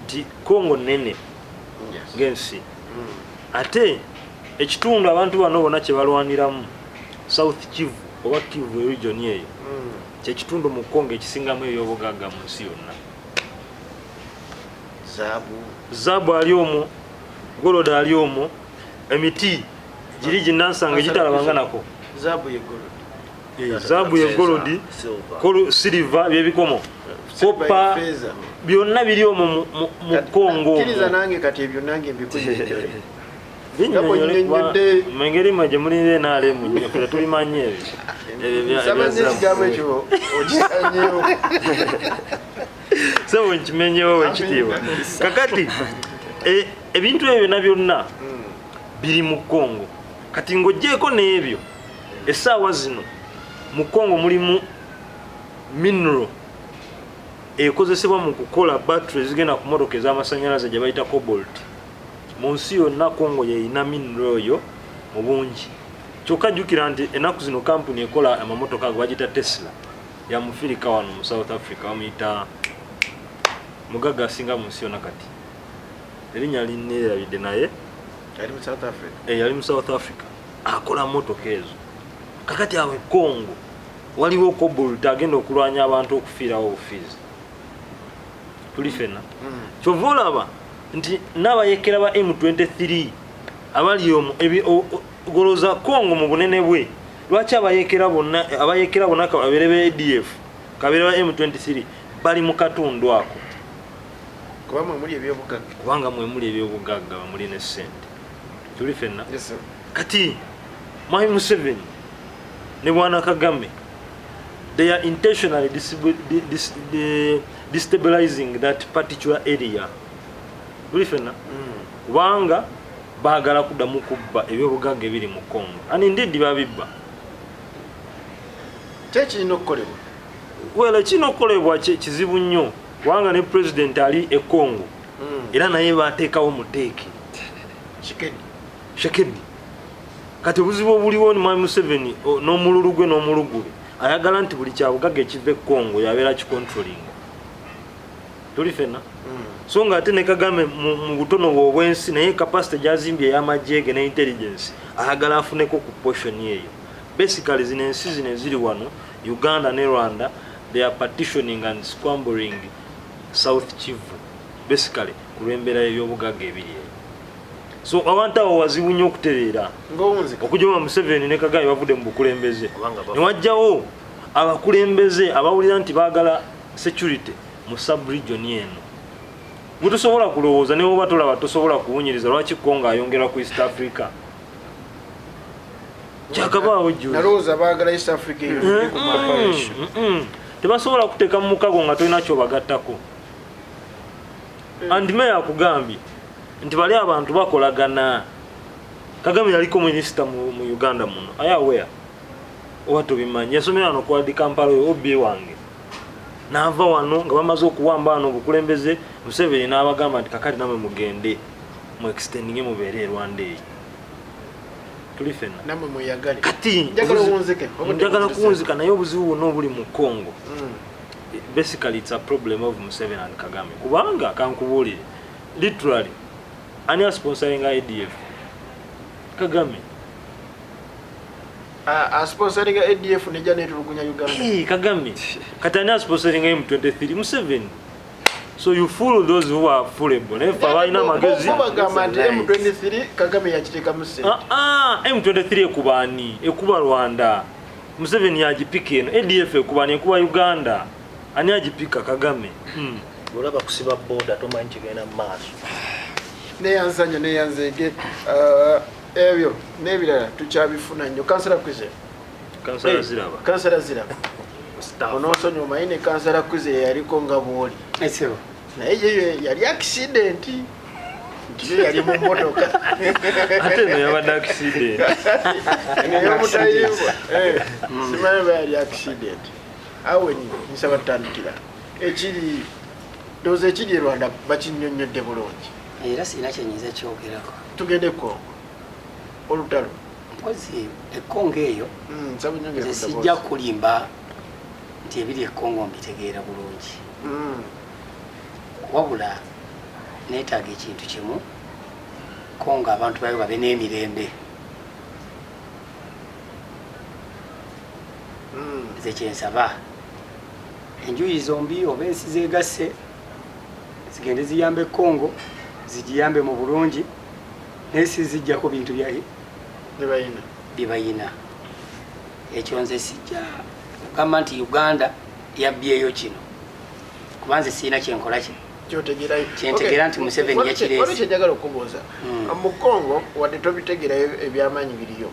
nti Congo nene ng'ensi, ate ekitundu abantu bano bonna kye balwaniramu, South Kivu oba Kivu region eyo, kyekitundu mu Congo ekisingamu ebyobugagga mu nsi yonna. Zaabu. Zaabu ali omwo, gold ali omwo, emiti giri ginansanga gitalabanga nako. Zaabu ye gold. Zaabu ye gold. Silver. Silver byebikomo, copper, Feeza. byonna biri omwo mu Congo Kkiriza omwo. Nange kati ebyo nange mbikunyonnyole. Binnyonnyole kuba Nyonnyodde. mu ngeri mwe gye mulinze NRM nnyo, ffe tetubimanyi ebyo. Ebyo Nsaba ebya nnyo ekigambo zaabu. ekyo okisanyeewo. Sebo, nkimenyewo ekitiibwa. Kakati ebintu ebyo byonna byonna biri mu Congo. Kati ng'ogyeko n'ebyo, essaawa zino mu Congo mulimu mineral ekozesebwa mu kukola battery ezigenda ku motoka ez'amasannyalaze gye bayita cobalt. Mu nsi yonna Congo yeyina mineral oyo mu bungi. Kyokka jjukira nti ennaku zino kampuni ekola amamotoka ago bagiyita Tesla, ya mufirika wano mu South Africa, bamuyita mugagga asinga mu nsi yonna, kati erinnya linneerabidde, naye Ali mu South Africa. Yali mu South Africa, akola motoka ezo. Kakati awo e Congo waliwo cobalt agenda okulwanya abantu okufiirawo obufiizi. Tuli fenna. Kyova olaba nti n'abayekera ba M23 abali omwo goloza Congo mu bunene bwe, lwaki abayekera bonna kababeere ba ADF, kabeere ba M23, bali mu katundu ako? Kuba mwe muli ebyobugagga. Kubanga mwe muli ebyobugagga, muli ne ssente. Tuli fenna. Yes, sir. Kati Mwami Museveni ne Bwana Kagame, they are intentionally destabilizing that particular area. Tuli fenna. Kubanga baagala kuddamu kubba ebyobugagga ebiri mu Congo, and indeed babibba. Kyekirina okukolebwa? Well, ekirina okukolebwa kizibu nnyo, kubanga ne president ali e Congo era naye bateekawo muteeke. Tshisekedi. Tshisekedi. Kati obuzibu obuliwo ni Mwami Museveni n'omululu gwe n'omulugube, ayagala nti buli kyabugagga ekiva e Congo yabeera kicontrolling. Tuli fenna. So nga ate ne Kagame mu butono bwe obw'ensi, naye capacity gyazimbye ey'amagye ge ne intelligence, ayagala afuneko ku portion eyo. Basically zino ensi zino eziri wano, Uganda ne Rwanda, they are partitioning and squambling South Kivu, basically ku lw'embeera y'ebyobugagga ebiri eyo. So awantu awo wazibu nnyo okutereera. Ng'owunzika. Okujoma Museveni ne Kagame bavudde mu bukulembeze, Kubanga ne wajjawo abakulembeze abawulira nti baagala security mu subregion eno. Gwe tosobola kulowooza, ne woba tolaba tosobola kuwunyiriza lwaki Congo ayongera ku East Africa. Kyakabaawo juzi. Nalowooza baagala East Africa eyo eri ku map. Tebasobola kuteeka mu mukago nga tolina kyobagattako. And meya akugambye nti bali abantu bakolagana. Kagame yaliko minisita mu Uganda muno, aye aware oba tobimanyi, yasomera wano kwadi Kampala, oyo obi wange n'ava wano nga bamaze okuwamba wano obukulembeze. Museveni n'abagamba nti kakati namwe mugende mu extendinge mubeere e Rwanda eyo. Tuli fenna. Namwe mweyagale. Kati Njagala owunzike. Njagala kuwunzika, naye obuzibu bwonna obuli mu Congo, basically it's a problem of Museveni and Kagame, kubanga kankubuulire, literally ani asponsoringa ADF? Kagame. Asponsoringa ADF nejja netulugunya Uganda. Hey, Kagame kati ani asponsoringa M23? Museveni. So you fool those who are foolable. Naye ffe abalina amagezi. Bo bagamba nti M23 Kagame yakiteekamu ssente. Ah, ah, M23 ekuba ani? Ekuba Rwanda. Museveni yagipika eno. ADF ekuba ani? Ekuba Uganda. Ani agipika? Kagame. Olaba kusiba boda, tomanyi kigenda mu maaso. Neyanzanya neyanzege, ebyo n'ebirala tukyabifuna nnyo. Kansala Kwizera. Kansala Ziraba. Kansala Ziraba, onoosonyiwa, omanyi ne Kansala Kwizera yaliko nga bwoli. Esebo. Naye ye yali accident, nti yo yali mu mmotoka. Ate eno yabadde accident. Ey'omutayimbwa simanyi oba yali accident. Awe nsaba tutandikira ekiri, ndowooza ekiri e Rwanda bakinnyonnyodde bulungi. Era sirina kyenyinza kyogerako. Tugende Kongo, olutalo. Mpozi ekongo eyo. Nsaba nnyongere nze ku sijja ddoboozi. Kulimba nti ebiri ekongo mbitegeera bulungi. Wabula neetaaga ekintu kimu, Kongo abantu bayo babe n'emirembe. Nze kyensaba, enjuyi zombi oba ensi zegasse zigende ziyambe Kongo, zigiyambe mu bulungi, naye si zijjako bintu bye balina. Bye bayina. Ekyo nze sijja kugamba nti Uganda yabbyeyo kino, kuba nze sirina kyenkola ki kyotegerayo. Kyentegeera nti Museveni yakireese. Waliwo kyenjagala okubuuza. Mu Congo, wadde tobitegeerayo ebyamaanyi biriyo,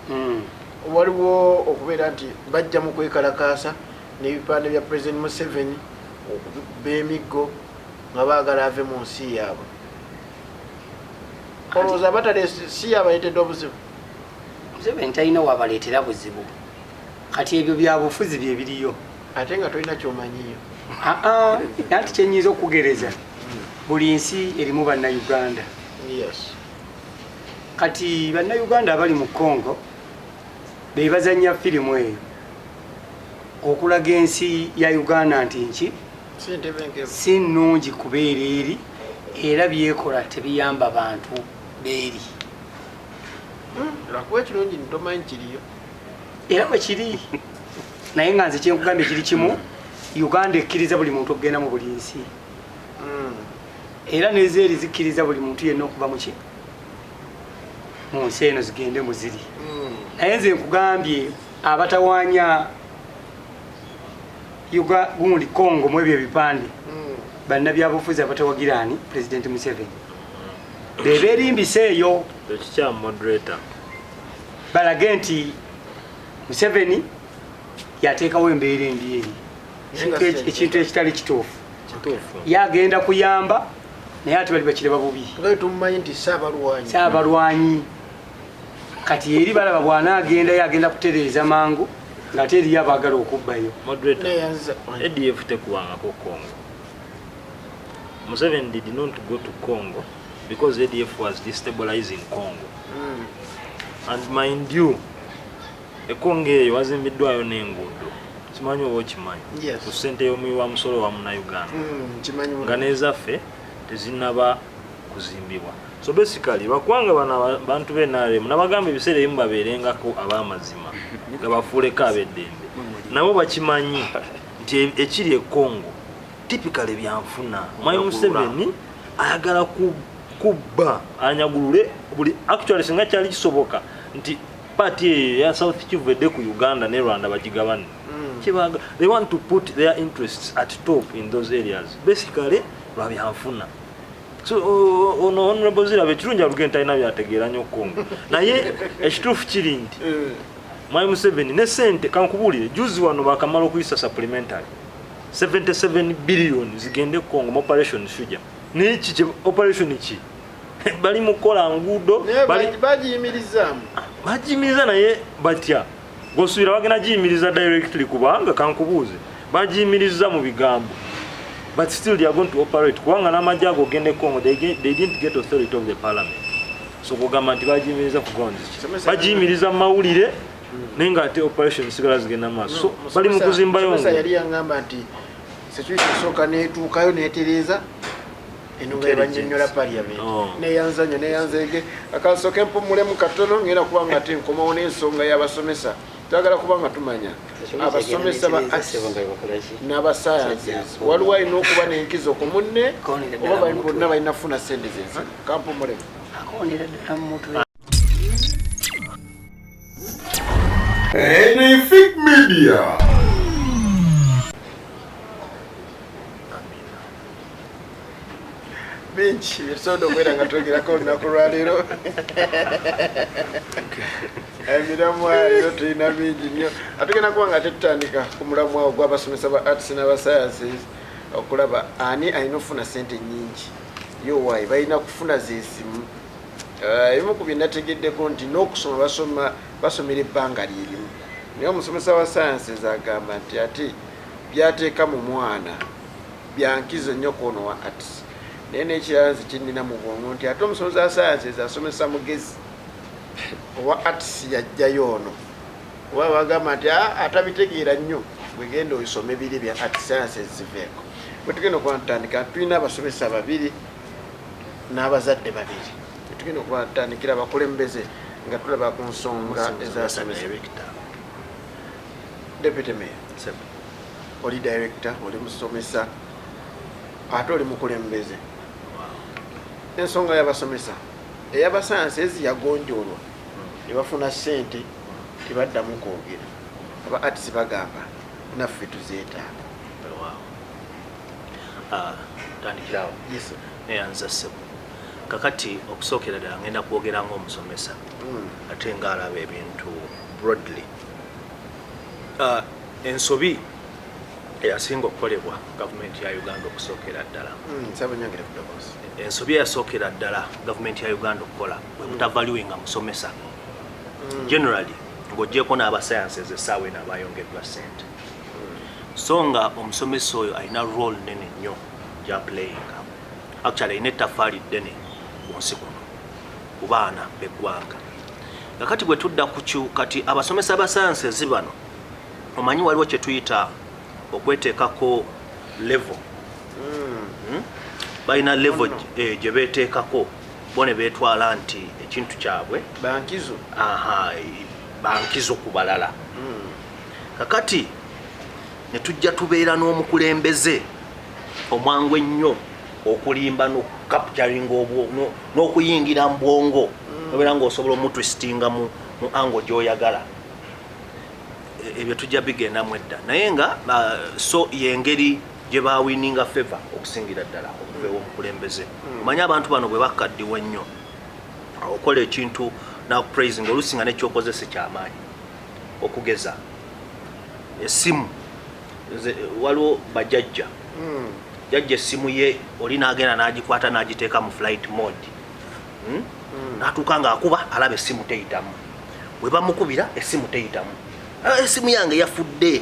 waliwo okubeera nti bajja mu kwekalakaasa n'ebipande bya President Museveni, okubikuba emiggo nga baagala ave mu nsi yaabwe. Olowooza abatale si yabaleetedde obuzibu? Museveni talina wabaleetera buzibu. Kati ebyo byabufuzi byebiriyo. Ate nga tolina kyomanyiyo. Aa, anti kyenyinza okugereza, buli nsi erimu Bannayuganda. Kati Bannayuganda abali mu Congo be bazanya firimu eyo okulaga ensi ya Uganda nti nki si ntebenkevu, si nnungi kubeera eri, era byekola tebiyamba bantu beeri. Lwakuba ekirungi ntomanyi kiriyo. Era bwe kiri, naye nga nze kyenkugambye kiri kimu, Uganda ekkiriza buli muntu okugenda mu buli nsi, era nezeeri zikkiriza buli muntu yenna okuva muki mu nsi eno zigende mu ziri. Naye nze nkugambye, abatawaanya gundi Congo mu ebyo ebipande, bannabyabufuzi abatawagira ani, President Museveni, bebeerimbisa eyo. Ekikyamu, moderator. Balage nti Museveni yateekawo embeera embi eri. Naye nga Ekintu ekitali kituufu. Kituufu. Ye agenda kuyamba, naye ate bali bakiraba bubi. Nga tumumanyi nti saabalwanyi. Saabalwanyi. Kati eri balaba bw'anaagenda, ye agenda kutereeza mangu, ng'ate eriyo abaagala okubbayo. Moderator. Neyanza. ADF tekubangako Congo. Museveni did not go to Congo because ADF was destabilizing Congo. And mind you, ekongo eyo wazimbiddwayo n'enguudo, simanyi oba okimanyi, Yes. ku ssente y'omuwi wa musolo wa Munnayuganda, Kimanyi. nga n'ezaffe tezinnaba kuzimbibwa. So basically, lwakubanga bano bantu b'NRM nabagamba ebiseera ebimu babeerengako ab'amazima nga bafuuleko ab'eddembe, nabo bakimanyi nti ekiri e Congo typically byanfuna. Mwami Museveni ayagala kubba, anyagulule buli. Actually, singa kyali kisoboka nti party eyo eya South Kivu edde ku Uganda ne Rwanda bagigabane. Kibaga they want to put their interests at top in those areas, basically lwabyanfuna. So ono Honorable Ziraba, ekirungi alugenda talina byategeera nnyo Congo, naye ekituufu kiri nti Mwami Museveni ne sente, kankubuulire, juzi wano bakamala okuyisa supplementary 77 billion zigende Congo mu Operation Shuja. Naye ki operation ki bali mu kukola nguudo? Naye bagiyimirizaamu. Bagiyimiriza, naye batya gosuubira bagenda giyimiriza directly? Kubanga kankubuuze, bagiyimiriza mu bigambo, but still they are going to operate, kubanga n'amagye ago ogenda e Congo, they didn't get authority of the parliament. So kugamba nti bagiyimiriza ku grounds ki? Bagiyimiriza mu mawulire, naye nga ate operation sigala zigenda mu maaso. So bali mu kuzimbayo Musomesa nguudo. yali yaŋŋamba nti security esooka neetuukayo neetereeza eno nga ebanyonyola parliament. Oh. Neyanza nnyo, neyanzeege. Akansooke mpumulemu katono, ngenda kuba nga ate nkomawo n'ensonga y'abasomesa. Twagala kuba nga tumanya abasomesa ba arts n'aba sciences, waliwo alina okuba n'enkizo ku munne oba bonna balina kufuna sente zezimu? Kampumulemu. Akoonera ddala mu mutwe. Anything Media. Bingi byetusobodde okubeera nga twogerako olunaku lwaleero. Emiramwa leero tulina mingi nnyo. Atugenda kuba nga tetutandika ku mulamwa ogw'abasomesa ba arts n'aba sciences, okulaba ani alina okufuna sente nnyingi, yo waayi balina kufuna zezimu. Ebimu ku bye nategeddeko nti n'okusoma basoma basomera ebbanga lyerimu, naye omusomesa wa sciences agamba nti ate byateeka mu mwana byankizo nnyo kwono wa arts. Naye n'ekirala nze kyenina mu bwongo nti ate omusomesa wa sciences asomesa mugezi, owa arts yajjayo ono oba bagamba nti atabitegeera nnyo, bwegenda osome biri bya art sciences ziveeko. Bwe tugenda okuba tutandika, tulina abasomesa babiri n'abazadde babiri. Tugenda okuba tutandikira abakulembeze nga tulaba ku nsonga ezasomesa. Deputy Mayor, oli director, oli musomesa, ate oli mukulembeze. Ensonga y'abasomesa ey'abasayansi yagonjoolwa ne bafuna ssente, tebaddamu kwogera. Aba arts bagamba naffe tuzeetaaga. Tandikirawo. Yes. Neyanza ssebo. Kakati okusookera ddala ngenda kwogera ng'omusomesa ate ng'alaba ebintu broadly. Ensobi eyasinga okukolebwa gavumenti ya Uganda okusookera ddala, Nsaba nyongere ku ddoboozi. Ensobi eyasookera ddala gavumenti ya Uganda okukola bwe butavaluinga musomesa generally, ng'oggyeko n'aba sciences essaawa eno abayongeddwa ssente. So nga omusomesa oyo alina role nene nnyo gyaplayinga, actually alina ettaffaali ddene ku nsi kuno, ku baana b'eggwanga. Kakati bwe tudda ku kati abasomesa ba sciences bano, omanyi waliwo kye tuyita okweteekako level. Balina level gye beeteekako bo ne beetwala nti ekintu kyabwe bankizo. Aha, bankizo ku balala. Kakati ne tujja tubeera n'omukulembeze omwangu ennyo okulimba n'okukapturinga n'okuyingira mu bwongo, obeera ng'osobola omutwistinga mu angle gy'oyagala. Ebyo tujja bigendamu edda, naye nga so yengeri gye bawininga favor okusingira ddala okuva ew'omukulembeze. Omanyi abantu bano bwe bakaddiwa ennyo, okola ekintu nakupraising, oluusi nga nekyokozesa kyamaanyi. Okugeza essimu, waliwo bajajja, jajja essimu ye oli n'agenda n'agikwata n'agiteeka mu flight mode. N'atuuka ng'akuba alaba essimu teyitamu, bwe bamukubira essimu teyitamu. "Ah, essimu yange yafudde."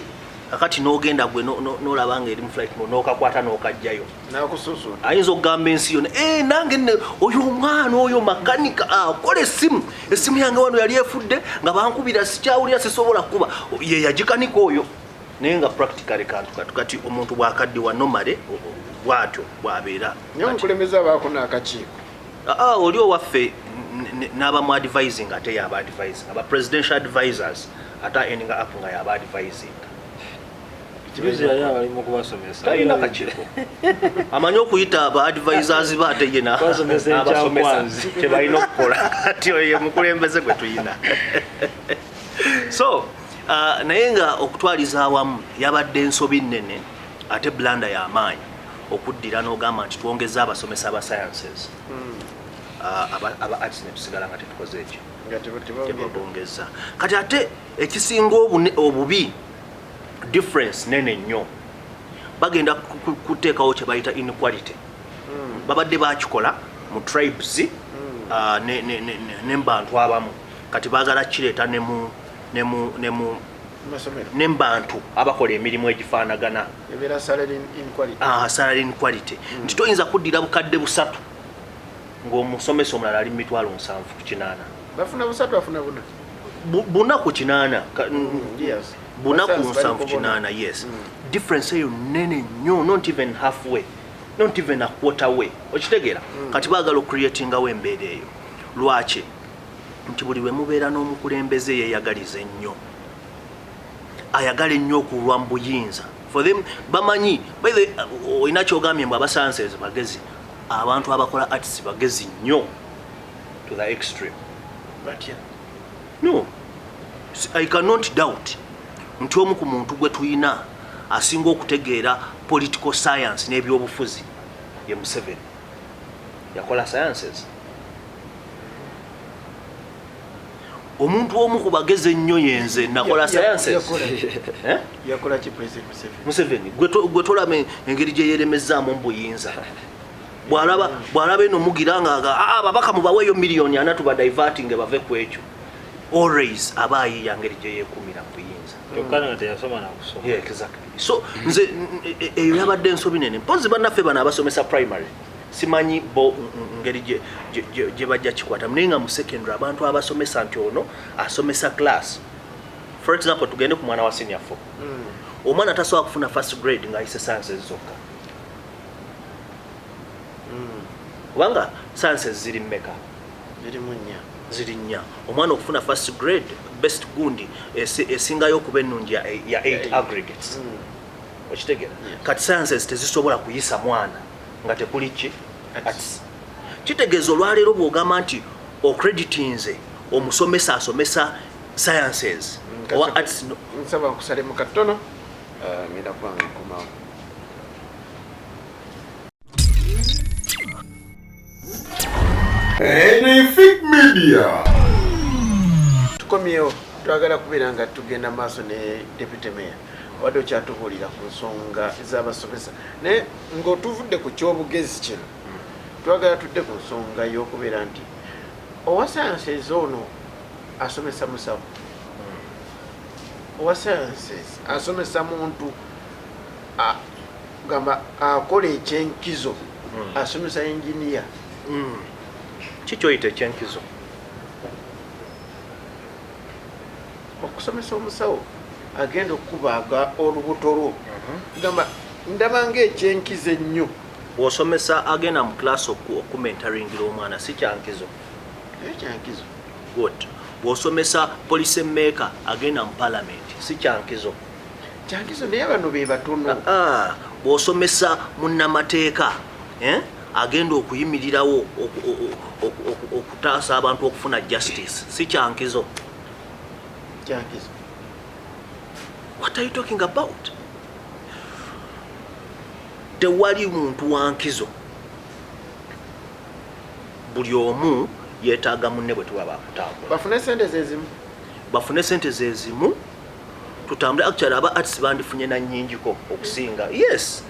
Kakati n'ogenda gwe n'olaba nga eri mu flight mode, n'okakwata n'okajjayo. Nakususuuta. Ayinza okugamba ensi yonna, "Eh, nange nne oyo omwana oyo makanika akola essimu, essimu yange wano yali efudde nga bankubira sikyawulira, sisobola kuba ye yagikanika oyo." Naye nga practically kantu katu kati omuntu bwakaddiwa normally bwatyo bwabeera. Naye omukulembeze abaako n'akakiiko. Ah, oli owaffe n'abamu advising, ate yaba advising aba presidential advisors, ate ending up nga yaba advising. Juzi yali abali mu kubasomesa. Talina kakiiko, amanyi okuyita aba advisors be, ate ye Basomesa n'abasomesa ekyankwanzi. kye balina okukola. Kati oyo ye mukulembeze gwe tuyina. So naye nga okutwaliza awamu yabadde ensobi nnene ate blunder y'amaanyi okuddira n'ogamba nti twongeza abasomesa aba sciences, aba arts ne tusigala nga tetukoze ekyo. Nga tebongedde. Tebabongeza. Kati ate ekisinga obubi, difference nene nnyo, bagenda kuteekawo kye bayita inequality. Babadde bakikola mu tribes ne mu bantu abamu, kati baagala kireeta ne mu masomero, ne mu bantu abakola emirimu egifaanagana. Ebeera salary inequality. Ah, salary inequality, nti toyinza kuddira 3,000 ng'omusomesa omulala ali mu 780,000. Bafuna busatu, bafuna buna. 4 ku 8. Yes. 4 ku Basansi 7 baliko bona. 8, yes. Difference eyo nene nnyo, not even halfway, not even a quarter way, okitegeera? Kati baagala ocreatingawo embeera eyo. Lwaki? Nti buli lwe mubeera n'omukulembeze yeeyagaliza ennyo. Ayagala ennyo okulwa mu buyinza. For them, bamanyi, by the olina kyogambye mbu abasanses bagezi, abantu abakola arts bagezi nnyo to the extreme. Batya? No, I cannot doubt nti omu ku muntu gwe tuyina asinga okutegeera political science n'ebyobufuzi ye Museveni. Yakola sciences. Omuntu omu ku bagezi ennyo yenze, nakola sciences. Eh? Yakola ki President Museveni? Museveni gwe tolaba engeri gye yeremezaamu mu buyinza. Bw'alaba eno mugira nga "Ah, ababaka mubaweeyo miliyoni 40 tubadiverting bave ku ekyo," always aba ayiiya ngeri gye yeekuumira mu buyinza. Kyokka nga teyasoma nakusoma. Yeah, exactly. So nze eyo yabadde ensobi nene. Mpozi bannaffe bano abasomesa primary, simanyi bo ngeri gye bajja kikwata, naye nga mu secondary abantu abasomesa nti ono asomesa class, for example, tugende ku mwana wa senior 4, omwana tasobola kufuna first grade ng'ayise sciences zokka, kubanga sciences ziri mmeka? Zirimu nnya. Ziri nnya. Omwana okufuna first grade, best gundi esingayo okuba ennungi ya 8 aggregates, okitegeera? Kati sciences tezisobola kuyisa mwana nga tekuli ki? Arts. Kitegeeza olwaleero bw'ogamba nti ocreditinze omusomesa asomesa sciences owa arts, no. Nsaba nkusalemu katono, ngenda kuba nga nkomawo. Anything Media. Tukomyewo, twagala kubeera nga tugenda maaso ne deputy mayor. Wadde okyatubuulira ku nsonga ez'abasomesa, naye ng'otuvudde ku kyobugezi kino, twagala tudde ku nsonga y'okubeera nti owa sciences ono asomesa musawo, owa sciences asomesa muntu gamba akola ekyenkizo, asomesa engineer. Kikyoyita ekyenkizo? Okusomesa omusawo agenda okubaaga olubuto lwo, gamba ndaba ngaekyenkizo ennyo. Bw'osomesa agenda mu class okumentoringira omwana, si kyankizo? Ekyankizo. Good. Bw'osomesa policy maker agenda mu parliament, si kyankizo? Kyankizo, naye bano be batono. Ah, bw'osomesa munnamateeka, eh, agenda okuyimirirawo okutaasa abantu okufuna justice, si kyankizo? Kyankizo. What are you talking about? Tewali muntu wankizo, buli omu yeetaaga munne bwe tuba bakutambula. Bafune sente zezimu. Bafune sente zezimu, tutambule. Actually, aba arts bandifunye na nnyingiko okusinga. Yes,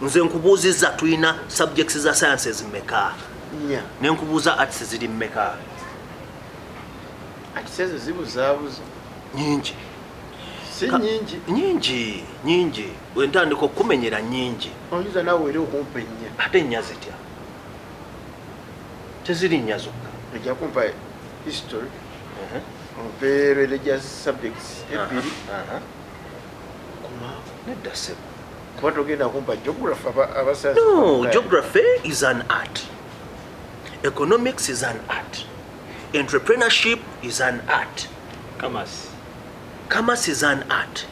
nze nkubuuzizza, tulina subjects za sciences mmeka? Nnya. Nenkubuuza, arts ziri mmeka? Ati ezo zibuzaabuza. Nyingi. Si nyingi. Nyingi, nyingi. Bwentandika okumenyera, nyingi. Oyinza naawe era okumpa ennya. Ate nnya zitya? Teziri nnya zokka. Ojja kumpa history, ompe religious subjects ebbiri. Kuma. Nedda ssebo. Kuba togenda kumpa geography, abasayansi. No, geography is an art, economics is an art, entrepreneurship is an art. Commerce. Commerce is an art.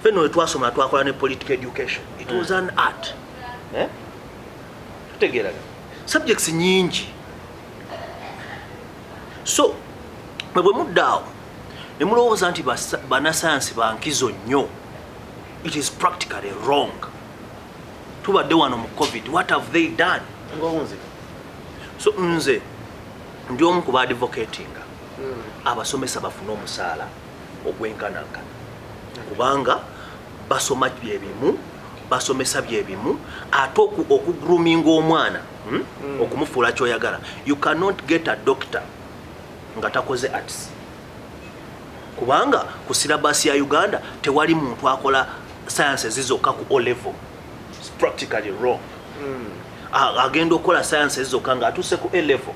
Feno wetwasoma twakola ne political education, it was an art, eh? Tutegeeraga subjects nyingi. So mwe bwe mudda awo ne mulowooza nti bannasayansi bankizo nnyo, it is practically wrong. Tubadde wano mu COVID, what have they done? Ng'owunze. So nze ndi omu ku baadvocatinga abasomesa bafune omusaala ogwenkanankana, kubanga basoma byebimu, basomesa byebimu, ate okugroominga omwana, okumufuula kyoyagala. You cannot get a doctor nga takoze arts, kubanga ku syllabus ya Uganda tewali muntu akola sciences zokka ku O level. It's practically wrong. Agenda okukola sciences zokka ng'atuuse ku A level.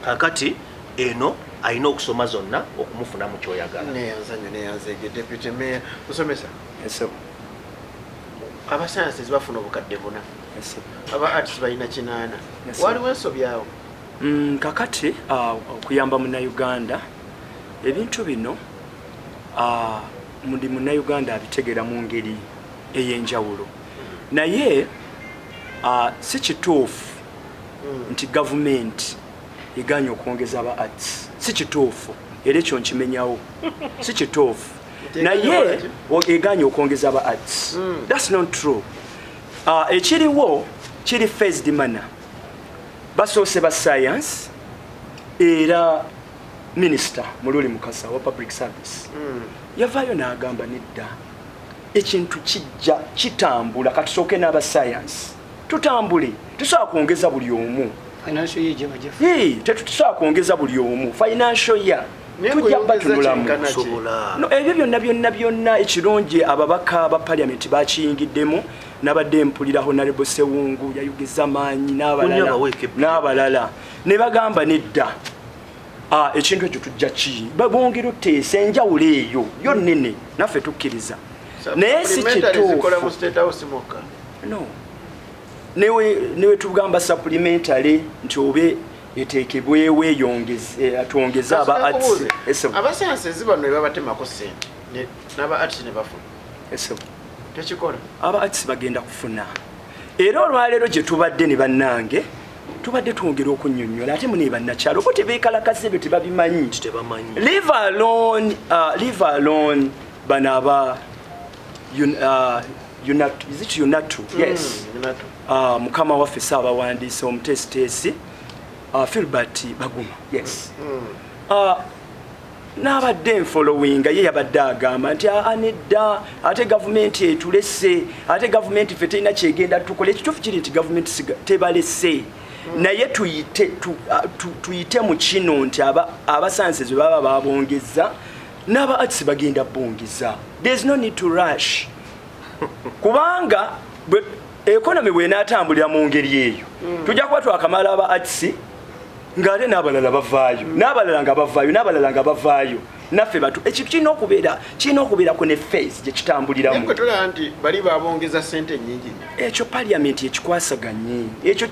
Kakati eno alina okusoma zonna okumufunamu kyoyagala. Neyanza nnyo, neyanzege deputy mayor. Musomesa, Esebo. abasayansi bafuna obukadde 400, Esebo. aba arts balina 800. Yes, sir. Waliwo ensobi awo? Kakati okuyamba munnayuganda, ebintu bino Muli Munnayuganda abitegeera mu ngeri ey'enjawulo, naye si kituufu nti gavumenti eganye okwongeza aba arts. Si kituufu, era ekyo nkimenyawo, si kituufu. Naye eganye okwongeza aba arts, that's not true. Ekiriwo kiri phased manner. Basoose ba science, era Minisita Mululi Mukasa wa Public Service yavaayo n'agamba, nedda, ekintu kijja kitambula, katusooke n'aba science tutambule, tusobola kwongeza buli omu. Financial year gye bajja. Yee, tetusobola kwongeza buli omu financial year. Naye tujja ng'oyongeza batunulamu. kyenkana ki? Sobola. No, ebyo byonna byonna byonna, ekirungi ababaka ba parliament bakiyingiddemu. Nabadde mpulira Honorable Sewungu yayogeza maanyi n'abalala Kunya baweeke ebbiri. N'abalala ne bagamba nedda. Ekintu ekyo tujja ki bongera oteesa enjawulo eyo yo nnene, naffe tukkiriza, naye si Supplementary zikola mu kituufu. State House mwokka? No, newe tugamba supplementary nti obe eteekebwewo eyongeze, twongeze aba arts. Nkubuuze, Esebo. abasayansi bano ebabatemako sente n'aba arts ne bafuna, Esebo. tekikola? Aba arts bagenda kufuna, era olwaleero gye tubadde ne bannange tubadde twongera okunnyonnyola, ate mune bannakyalo bo tebeekalakasa, ebyo tebabimanyi. Tebamanyi. Leave alone bano aba is it UNATU? Yes. UNATU. Mukama waffe saabawandiisi omuteesiteesi, Filbert Baguma, yes. N'abadde nfollowinga ye, yabadde agamba nti aa nedda, ate gavumenti etulese, ate gavumenti ffe terina kyegenda tukola. Ekituufu kiri nti gavumenti tebalese, naye tuyite mu kino nti abasanse bwe baba babongeza, n'aba arts bagenda bongeza. There is no need to rush, kubanga economy bwenaatambulira mu ngeri eyo, tujja kuba twakamala aba arts ng'ate n'abalala bavaayo, n'abalala nga bavaayo, n'abalala nga bavaayo, naffe batu ekintu kirina okubeerako ne phase gye kitambuliramu. Naye gwe tolaba nti bali babongeza sente nyingi nnyo? Ekyo parliament ekikwasaganye, ekyo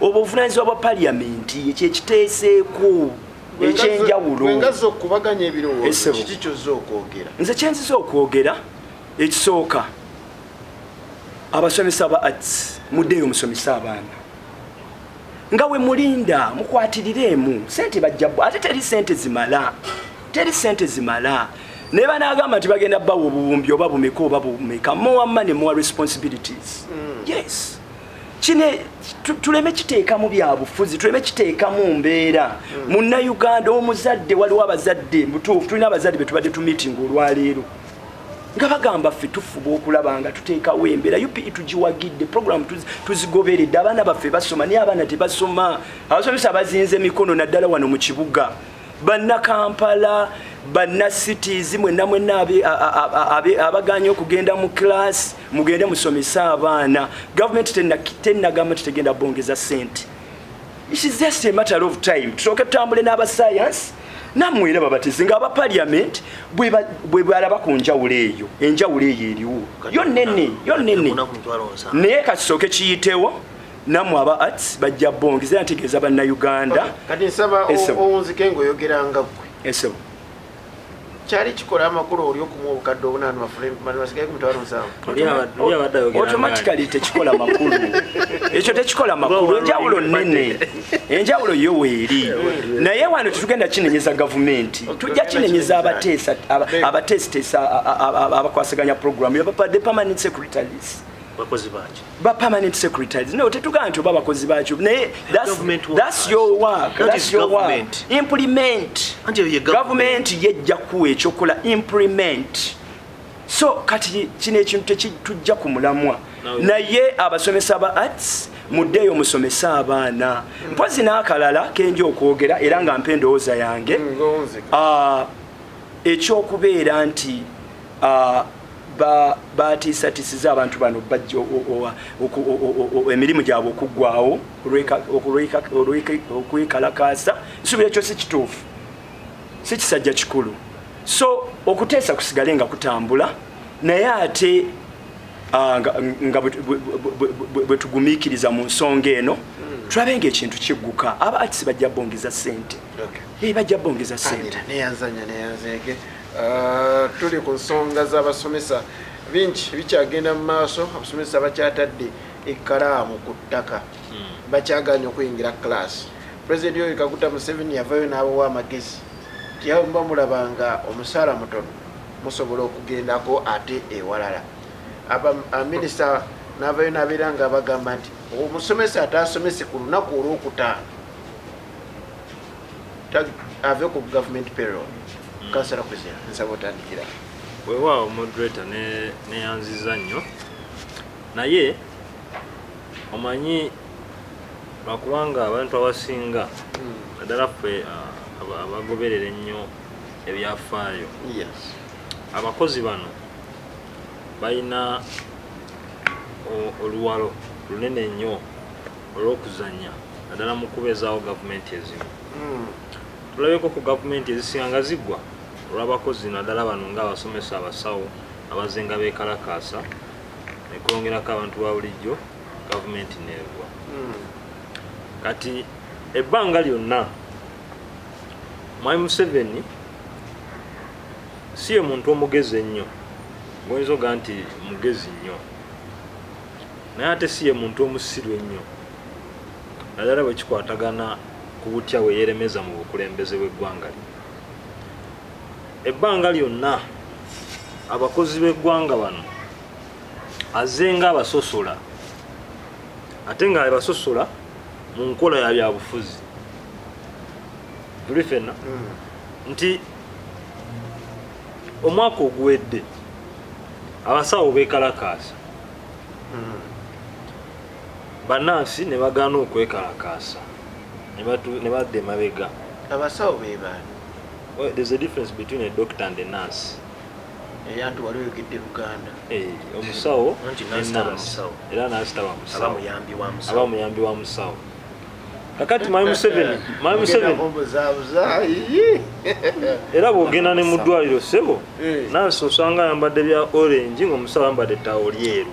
obwo obuvunanyizibwa bwa parliament, ekyo ekiteeseeko ekyenjawulo. Bwengazza okubaganya ebirowoozo, Esebo. kiki kyozza okwogera? Nze kyenziza okwogera, ekisooka, abasomesa ba arts, muddeeyo musomese abaana nga we mulinda, mukwatirireemu sente bajja ate teri sente zimala, teri sente zimala. Naye banagamba nti bagenda bawa obuwumbi oba bumeka oba bumeka, more money, more responsibilities. Yes, kine tuleme kiteekamu byabufuzi, tuleme kiteekamu mbeera. Munnayuganda omuzadde, waliwo abazadde mutuufu, tulina abazadde betubadde tumeeting olwaleero nga bagamba ffe tufuba okulaba nga tuteekawo embeera, UPE tugiwagidde, program tuzigoberedde, abaana baffe basoma, naye abaana tebasoma. Abasomesa bazinze emikono, naddala wano mu kibuga, Bannakampala, banna cities, mwenna mwenna abaganye okugenda mu class, mugende musomese abaana. Gavumenti tennagamba nti tegenda bongeza sente. It is just a matter of time. Tusooke tutambule n'abasayansi, nammwe era babatizi nga aba parliament bwe balaba ku njawulo eyo. Enjawulo eyo eriwo yo nene, yo nene. Olunaku 70,000. Naye kasooke kiyitewo, nammwe aba arts bajja bongeza. Era ntegeeza Bannayuganda. Kati nsaba Esebo. owunzike ng'oyogera nga ggwe. Esebo. Kyali kikola amakulu oli okumuwa 800,000 bafune basigaye ku 70,000? Oli abadde ayogera. Automatically tekikola makulu, ekyo tekikola makulu. Enjawulo nene, enjawulo yo weeri, naye wano tetugenda kinenyeza gavumenti, tujja kinenyeza abateesiteesa abakwasaganya programu, the permanent secretaries. Bakozi baki? Ba permanent secretaries. No, tetugamba nti oba bakozi bakyo, naye Government that's your work. That That's is your work. government. Implement. Anti eyo ye government. Gavumenti yejja kuwa ekyokola, implement. So kati kino ekintu tekitujja ku mulamwa, naye abasomesa ba arts, muddeeyo musomese abaana. Mpozi n'akalala kenja okwogera, era nga mpa endowooza yange, Ng'owunzika. Ekyokubeera nti batiisatiisiza abantu bano bajja emirimu gyabwe okuggwawo okwekalakaasa, nsuubira ekyo si kituufu, si kisajja kikulu. So okuteesa kusigale nga kutambula, naye ate nga bwe tugumiikiriza mu nsonga eno, tulabe nga ekintu kigguka. Aba arts bajja bongeza sente. Okay. Bajja bongeza sente. Amira, neyanzanya, neyanzeege. Tuli ku nsonga z'abasomesa. Bingi bikyagenda mu maaso, abasomesa bakyatadde ekkalaamu ku ttaka, bakyaganye okuyingira class. President Yoweri Kaguta Museveni yavayo n'abawa amagezi nti muba mulabanga omusaala mutono, musobola okugendako ate ewalala. Minisita n'avayo n'abeera nga bagamba nti omusomesa ataasomese ku lunaku olwokutaano ave ku government payroll. Kansala Kwizera, nsaba otandikira. Weewaawo moderator, neyanziza nnyo, naye omanyi lwakubanga abantu abasinga, naddala ffe abagoberera ennyo ebyafaayo, abakozi bano balina oluwalo lunene nnyo olw'okuzannya, naddala mu kubeezaawo gavumenti ezimu. Tulabyeko ku gavumenti ezisinga nga ziggwa olw'abakozi, naddala bano ng'abasomesa, abasawo abazenga beekalakaasa nekwongerako abantu ba bulijjo, gavumenti neegwa. Kati ebbanga lyonna Mwami Museveni si ye muntu omugezi ennyo gwoyinza oga nti mugezi nnyo, naye ate si ye muntu omusiru ennyo, naddala bwe kikwatagana ku butya bwe yeeremeza mu bukulembeze bw'eggwanga lye. Ebbanga lyonna abakozi b'eggwanga bano azze nga abasosola, ate nga abasosola mu nkola ya byabufuzi. Tuli ffenna nti omwaka oguwedde abasawo beekalakaasa, bannansi ne bagaana okwekalakaasa ne badda emabega. Abasawo bebaani? Well, there's a difference between a doctor and a nurse. Era nti wali oyogedde Luganda. Eh, omusawo Anti ne nurse taba nurse. musawo. Era nurse taba aba musawo. Muyambi wa Aba musawo. muyambi wa musawo. Kakati Mwami Museveni, Mwami Museveni Mubuzaabuza. Era bw'ogenda ne mu ddwaliro, ssebo, nurse osanga ayambadde bya orange ng'omusawo ayambadde ettaawo lyeru.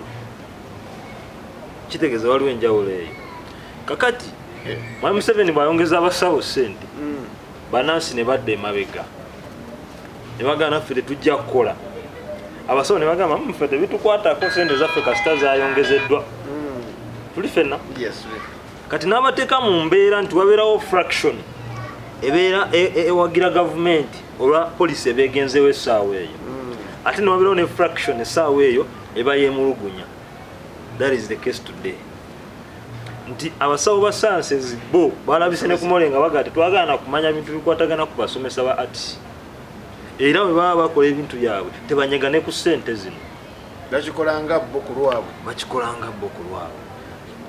Kitegeeza waliwo enjawulo eyo. Kakati Mwami Museveni bw'ayongeza abasawo ssente, banansi ne badda emabega ne bagamba, "Naffe tetujja kukola." Abasawo ne bagamba, "Ffe tebitukwatako, sente zaffe kasita zayongezeddwa." Tuli ffenna? Yes. Kati n'abateeka mu mbeera nti wabeerawo fraction ebeera ewagira gavumenti olwa policy ebegenzewo essaawa eyo, ate ne wabeerawo ne fraction essaawa eyo eba yemulugunya. That is the case today, nti abasawo ba sciences bo balabise ne kumole nga bagaa, "Tetwagala kumanya bintu bikwatagana ku basomesa ba arts." Era bwe baba bakola ebintu byabwe tebanyega ne ku ssente zino. Bakikolanga bo ku lwabwe. Bakikolanga bo ku lwabwe.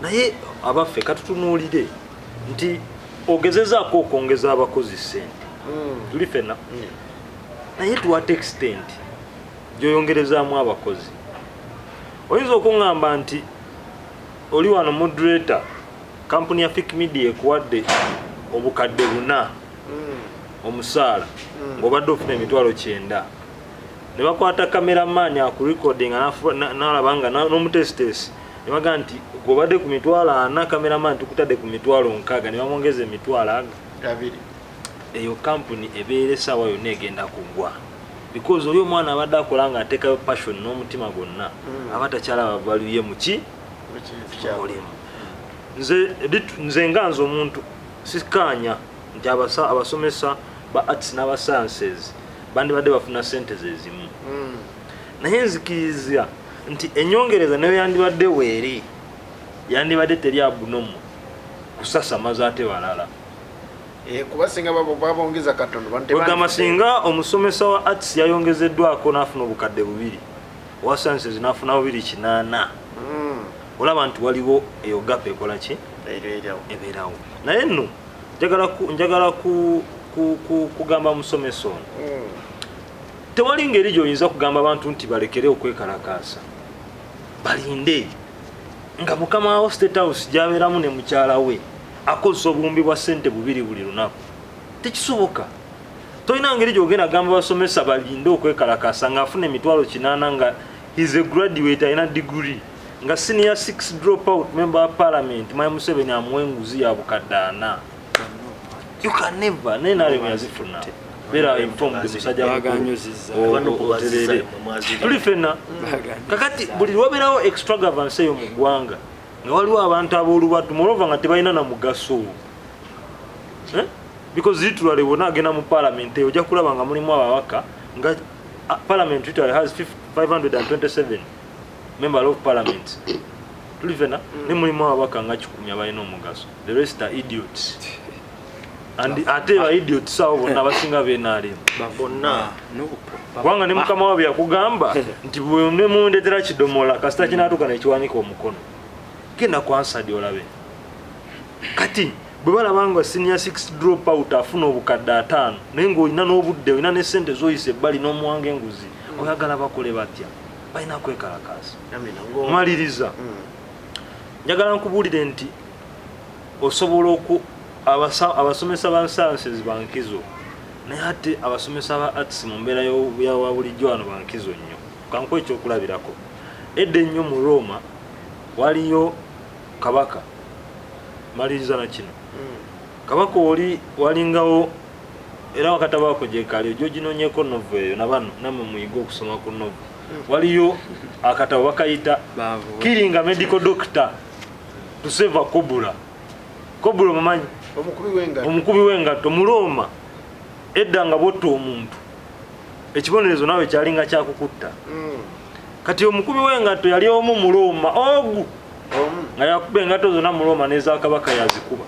Naye abaffe, katutunuulire nti ogezezaako okwongeza abakozi ssente, tuli ffenna, naye to what extent gyoyongerezaamu abakozi? Oyinza okuŋŋamba nti oli wano moderator, kampuni ya Fik Media ekuwadde 4000 omusaala, ng'obadde ofuna 90,000, ne bakwata cameraman akurecordinga n'alaba nga n'omutesitesi, ne bagamba nti gw'obadde ku 40,000, cameraman tukutadde ku 60,000, ne bamwongeza emitwalo aga 2. Eyo kampuni ebeera essaawa yonna egenda kugwa, because oli omwana abadde akola nga ateekayo passion n'omutima gwonna, aba takyalaba value ye muki Mu kintu kyabwe. Mulimu. Nze nga nze omuntu sikaanya nti abasomesa ba arts n'aba sciences bandibadde bafuna sente zezimu, naye nzikiriza nti enyongereza nayo yandibadde weeri, yandibadde teri abunomu kusasamaza ate balala. Eh, kuba singa babongeza katono bano Wegamba singa omusomesa wa arts yayongezeddwako n'afuna 2000, owa sciences n'afuna 2800, olaba nti waliwo eyo gap ekola ki? Ebeerawo. Ebeerawo. Naye nno njagala kugamba musomesa ono, tewali ngeri gy'oyinza kugamba abantu nti balekere okwekalakaasa, balinde nga mukama wa State House gyabeeramu ne mukyala we akozesa 2,000 buli lunaku. Tekisoboka. Tolina ngeri gyogenda gamba basomesa balinde okwekalakasa ng'afuna 800,000, nga he's a graduate, alina degree, nga senior 6 drop out member wa parliament Mwami Museveni amuwa enguzi ya 40,000. You can never. Naye nalemu yazifuna. Beera informed, musajja mukulu. Baganyuzizza. Otereere. Tuli ffenna. Kakati buli lwabeerawo extravagance eyo mu ggwanga, nga waliwo abantu ab'olubatu, moreover nga tebalina na mugaso. Eh? Because literally wonna agenda mu parliament eyo, ojja kulaba nga mulimu ababaka nga parliament literally has 527 member of parliament. Tuli ffenna. Ne mulimu ababaka nga 100 abalina omugaso, the rest are idiots. And ate ba idiots abo bonna abasinga benaalemu. Bonna. Kubanga ne mukama waabwe yakugamba nti bwe mundetera kidomola, kasita kinaatuuka nekiwanika omukono, genda ku Hansard olabe. Kati bwe balaba nga senior 6 drop out afuna obukadde 50, naye ng'olina n'obudde, olina ne sente z'oyisa ebbali n'omuwanga enguzi, oyagala bakole batya? Balina kwekalakaasa. Amina. Maliriza. Njagala nkubuulire nti osobola oku abasomesa ba sciences bankizo, naye ate abasomesa ba arts mu mbeera yawa bulijjo wano bankizo nnyo. Kankuwa ekyokulabirako. Edda ennyo mu Roma waliyo kabaka. Maliriza na kino. Kabaka oli walingawo, era wakatabaako gyekali ojja oginonyeko novel eyo, nabano nammwe muyige okusoma ku novel. Waliyo akatabo bakayita Baavu. Killing a Medical Doctor to Save a Cobbler. Cobbler omumanyi? Omukubi w'engatto. Omukubi w'engatto. Mu Roma edda nga bwotta omuntu, ekibonerezo naawe kyalinga kyakukutta. Kati omukubi w'engatto yali omu mu Roma ogu Omu. nga yakuba engatto zonna mu Roma, n'ezakabaka yazikuba,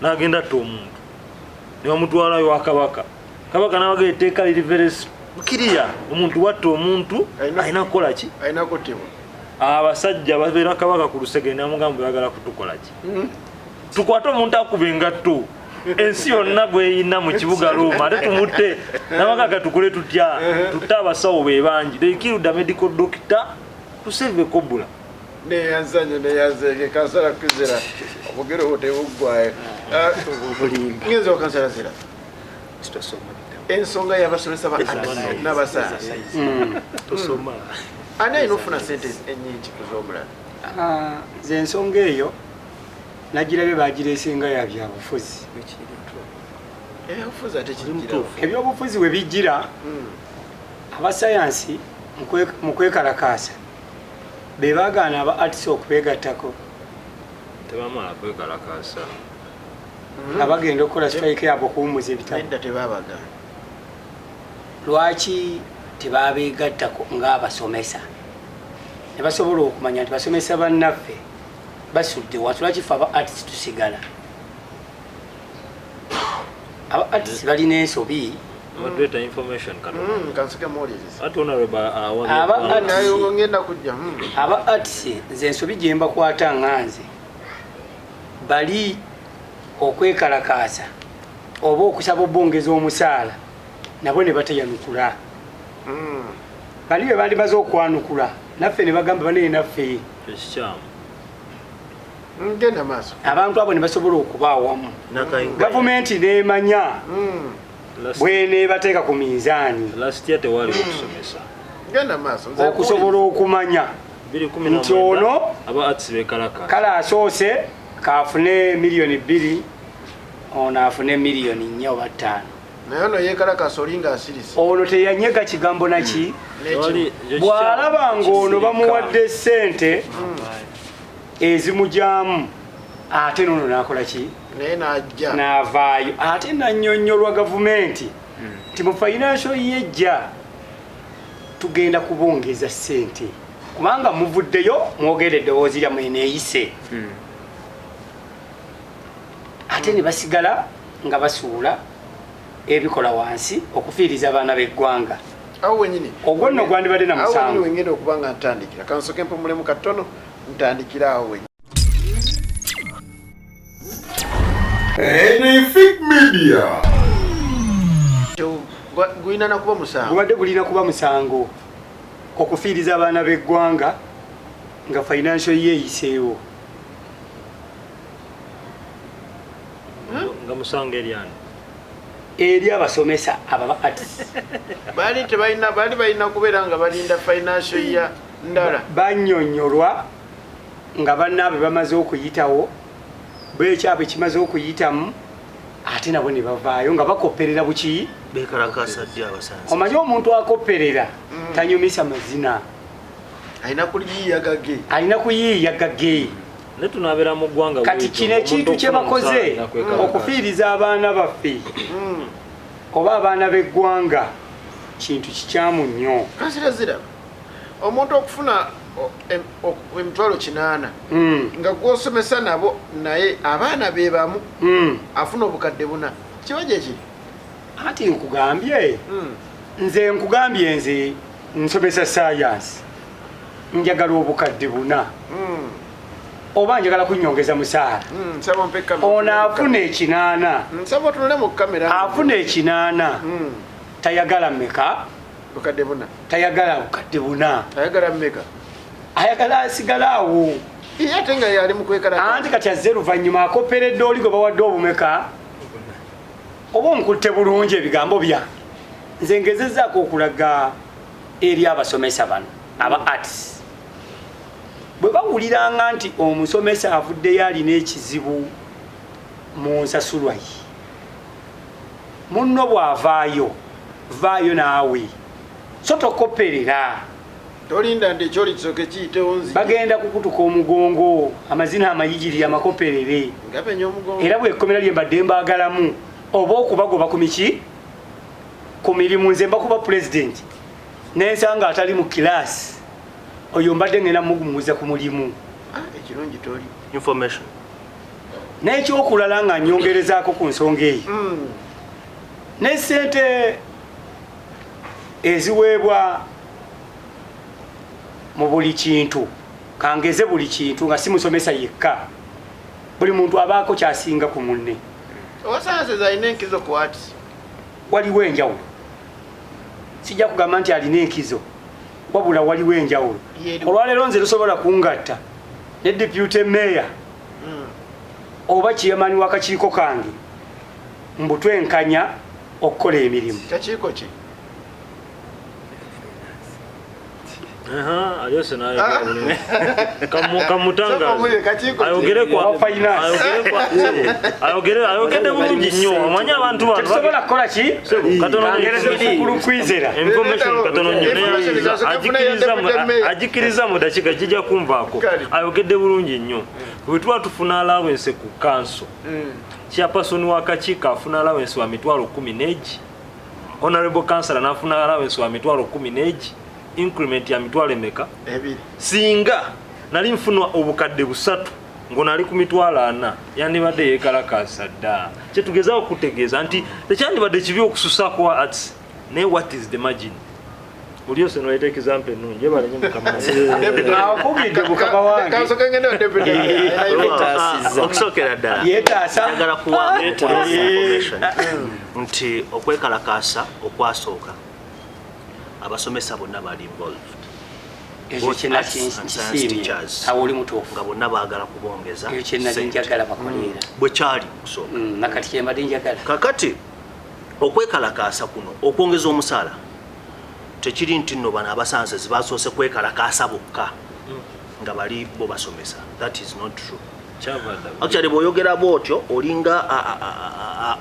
n'agenda atta omuntu ne bamutwalayo wa kabaka. Kabaka n'abaga, etteeka liri very clear, omuntu watta omuntu alina kukola ki? Alina kuttibwa. Abasajja babeera kabaka ku lusegere, namugamba, oyagala kutukola ki? Tukwate omuntu akuba engatto ensi yonna gweyina mu kibuga Roma, ate tumutte? Nabagaga, tukole tutya? Tutte abasawo be bangi. They killed the medical doctor to save a cobbler. Neyanzanyo neyanzenge, kansala Kwizera, obugere obwo tebuggwayo. Ah, Obulimba. Ngenze wa kansala Zira. Tosoma bitabo. Ensonga y'abasomesa ba arts n'abasayansi, Tosoma. ani alina okufuna sente ennyingi ku z'omulala? Ah, nze ensonga eyo nagirabye bagireese nga ya byabufuzi. Ebyobufuzi ate kijjirawo? Ebyobufuzi we bijjira, abasayansi mu kwekalakaasa be bagaana aba arts okubeegattako. Tebamala kwekalakasa. Nga bagenda okukola strike yaabwe okuwummuza ebitabo. Nedda, tebabagaana. Lwaki tebabeegattako ng'abasomesa ne basobola okumanya nti basomesa bannaffe basudde wansi? Lwaki ffe aba arts tusigala? Aba arts balina ensobi. Moderator, information katono. Kansike muwuliriza. Ate honorable awa. Aba- Ngenda kujja. Aba arts, nze ensobi gye mbakwata nga nze, bali okwekalakaasa oba okusaba obwongeza omusaala, nabo ne batayanukula. Bali be baali baze okwanukula naffe ne bagamba banene naffe. Ekikyamu. Genda maaso. Abantu abo ne basobola okuba awamu, gavumenti nemanya bweneebateeka ku minzaani. Last year tewaliwo okusomesa. Genda maaso. Nze Okusobola okumanya 2019 nti ono aba arts bekalakasa. Kale asoose kaafune 2 miliyoni, ono afune miliyoni 4 oba 5. Naye ono yeekalakasa oli ng'asirise. Ono teyanyega kigambo naki. Tewali- Bw'alaba ng'ono bamuwadde sente ezimugyamu, ate nono nakola ki? Naye n'ajja. N'avaayo ate nannyonnyolwa gavumenti nti mu financial yejja tugenda kubongeza ssente kubanga muvuddeyo mwogere eddoboozi lyammwe neeyise. Ate ne basigala nga basuula ebikola wansi okufiiriza abaana b'eggwanga. Awo wenyini. Ogwo nno gwandibadde na Awo wenyini musango. wengenda okuba nga ntandikira. Kansoke mpumulemu katono, ntandikira awo wenyini. Anything Media. Gulina nakuba musango. Gubadde gulina kuba musango okufiiriza abaana b'eggwanga nga financial ye eyiseewo. Nga musango eryani? Eri abasomesa ababa arts. Baali tebalina, baali balina kubeera nga balinda financial year ndala. Bannyonnyolwa nga bannaabwe bamaze okuyitawo, beekyabwe kimaze okuyitamu. Ate nabo ne bavaayo nga bakopperera buki. Bekalakasa ddi abasanze? Omanyi omuntu akopperera tanyumisa mazina. Alina kuyiiya gage. Alina kuyiiya gage. Naye tunabeera mu ggwanga Kati bwetyo, kino ekintu omuntu kye okufuna bakoze omusaala alina kwekalakaasa. okufiiriza abaana baffe oba abaana b'eggwanga kintu kikyamu nnyo. Kansira ziraba omuntu okufuna 800,000 nga gwosomesa nabo naye abaana be bamu afuna 4,000, kiba gye kiri. Anti nkugambye, nze nkugambye, nze nsomesa science, njagala 4,000 oba njagala kunyongeza musaala. Nsaba ompe kamera. Ono afuna 800. Nsaba otunule mu kamera. Afuna 800 tayagala mmeka? 4,000. Tayagala 4,000. Ayagala mmeka? Ayagala asigala awo. Ye ate nga yali mu kwekalakaasa. Anti kati azze luvannyuma akopperedde oli gwe bawadde obumeka. Oba onkutte bulungi ebigambo byange, nze ngezezzaako okulaga eri abasomesa bano aba arts, bwe bawuliranga nti omusomesa avuddeyo alina ekizibu mu nsasulwa ye, munno bw'avaayo, vaayo naawe, so tokopperera. Tolinda nti ekyoli kisooke kiyitewo nzije. Bagenda kukutuka omugongo, amazina amayigiri amakopperere. Ngabenya omugongo. Era bwekkomera lye mbadde mbaagalamu oba okubagoba ku miki ku mirimu, nze mbakuba pulezidenti nensanga atali mu kilaasi oyo mbadde ngenda mugumuza ku mulimu. Ekirungi toli. Information. N'ekyokulala nga nyongerezaako ku nsonga eyo, ne ssente eziweebwa mu buli kintu, kangeze buli kintu nga si musomesa yekka, buli muntu abaako kyasinga ku munne. Owa sciences alina enkizo ku arts. Waliwo enjawulo, sijja kugamba nti alina enkizo, wabula waliwo enjawulo. Yeeriwo. Olwaleero nze tosobola kungatta ne deputy mayor oba chairman w'akakiiko kange mbu twenkanya okukola emirimu. Kakiiko ki? Aha, aliyose naye. Kamutangaze. Soko mule, kakiiko ki? Ayogere kwa Wa finance. Ayogere kwa ayogere, ayogedde bulungi nnyo. Omanyi abantu bano Tetusobola kukola ki? Sebo, katono nnyo. Kangereze kukulu kwizera. Information katono nnyo. Information kasooka nfuna ya deputy mayor. Agikiriza mu dakiika kijja kunvaako. Kale. Ayogedde bulungi nnyo. Bwe tuba tufuna allowance ku council, chairperson w'akakiiko afuna allowance wa 100,000 n'egi. Honorable councillor n'afuna allowance wa 10,000 n'egi. Increment ya mitwalo emeka? 2. Singa nali nfuna 300,000 ng'onali ku 40,000, yandibadde yeekalakaasa dda. Kyetugezaako okutegeeza nti tekyandibadde kibi okususaako wa arts, naye what is the margin? Oli yose n'oleeta example ennungi, ebale nnyo mukama. Akugidde mukama wange. Kansooke ngende wa deputy mayor. Okusookera ddala. Yeetaasa. Njagala kuwa information nti okwekalakaasa okwasooka abasomesa bonna bali involved. Ekyo Both kye nali arts and science nkisiimye. teachers. Awo oli mutuufu. Nga bonna baagala kubongeza Ekyo kye nali ssente. njagala bakoleera. Bwe kyali okusooka. Nakati kye mbadde njagala. Kakati okwekalakaasa kuno okwongeza omusaala tekiri nti nno bano abasansazi basoose kwekalakaasa bokka nga bali bo basomesa. That is not true. Actually bw'oyogera bw'otyo olinga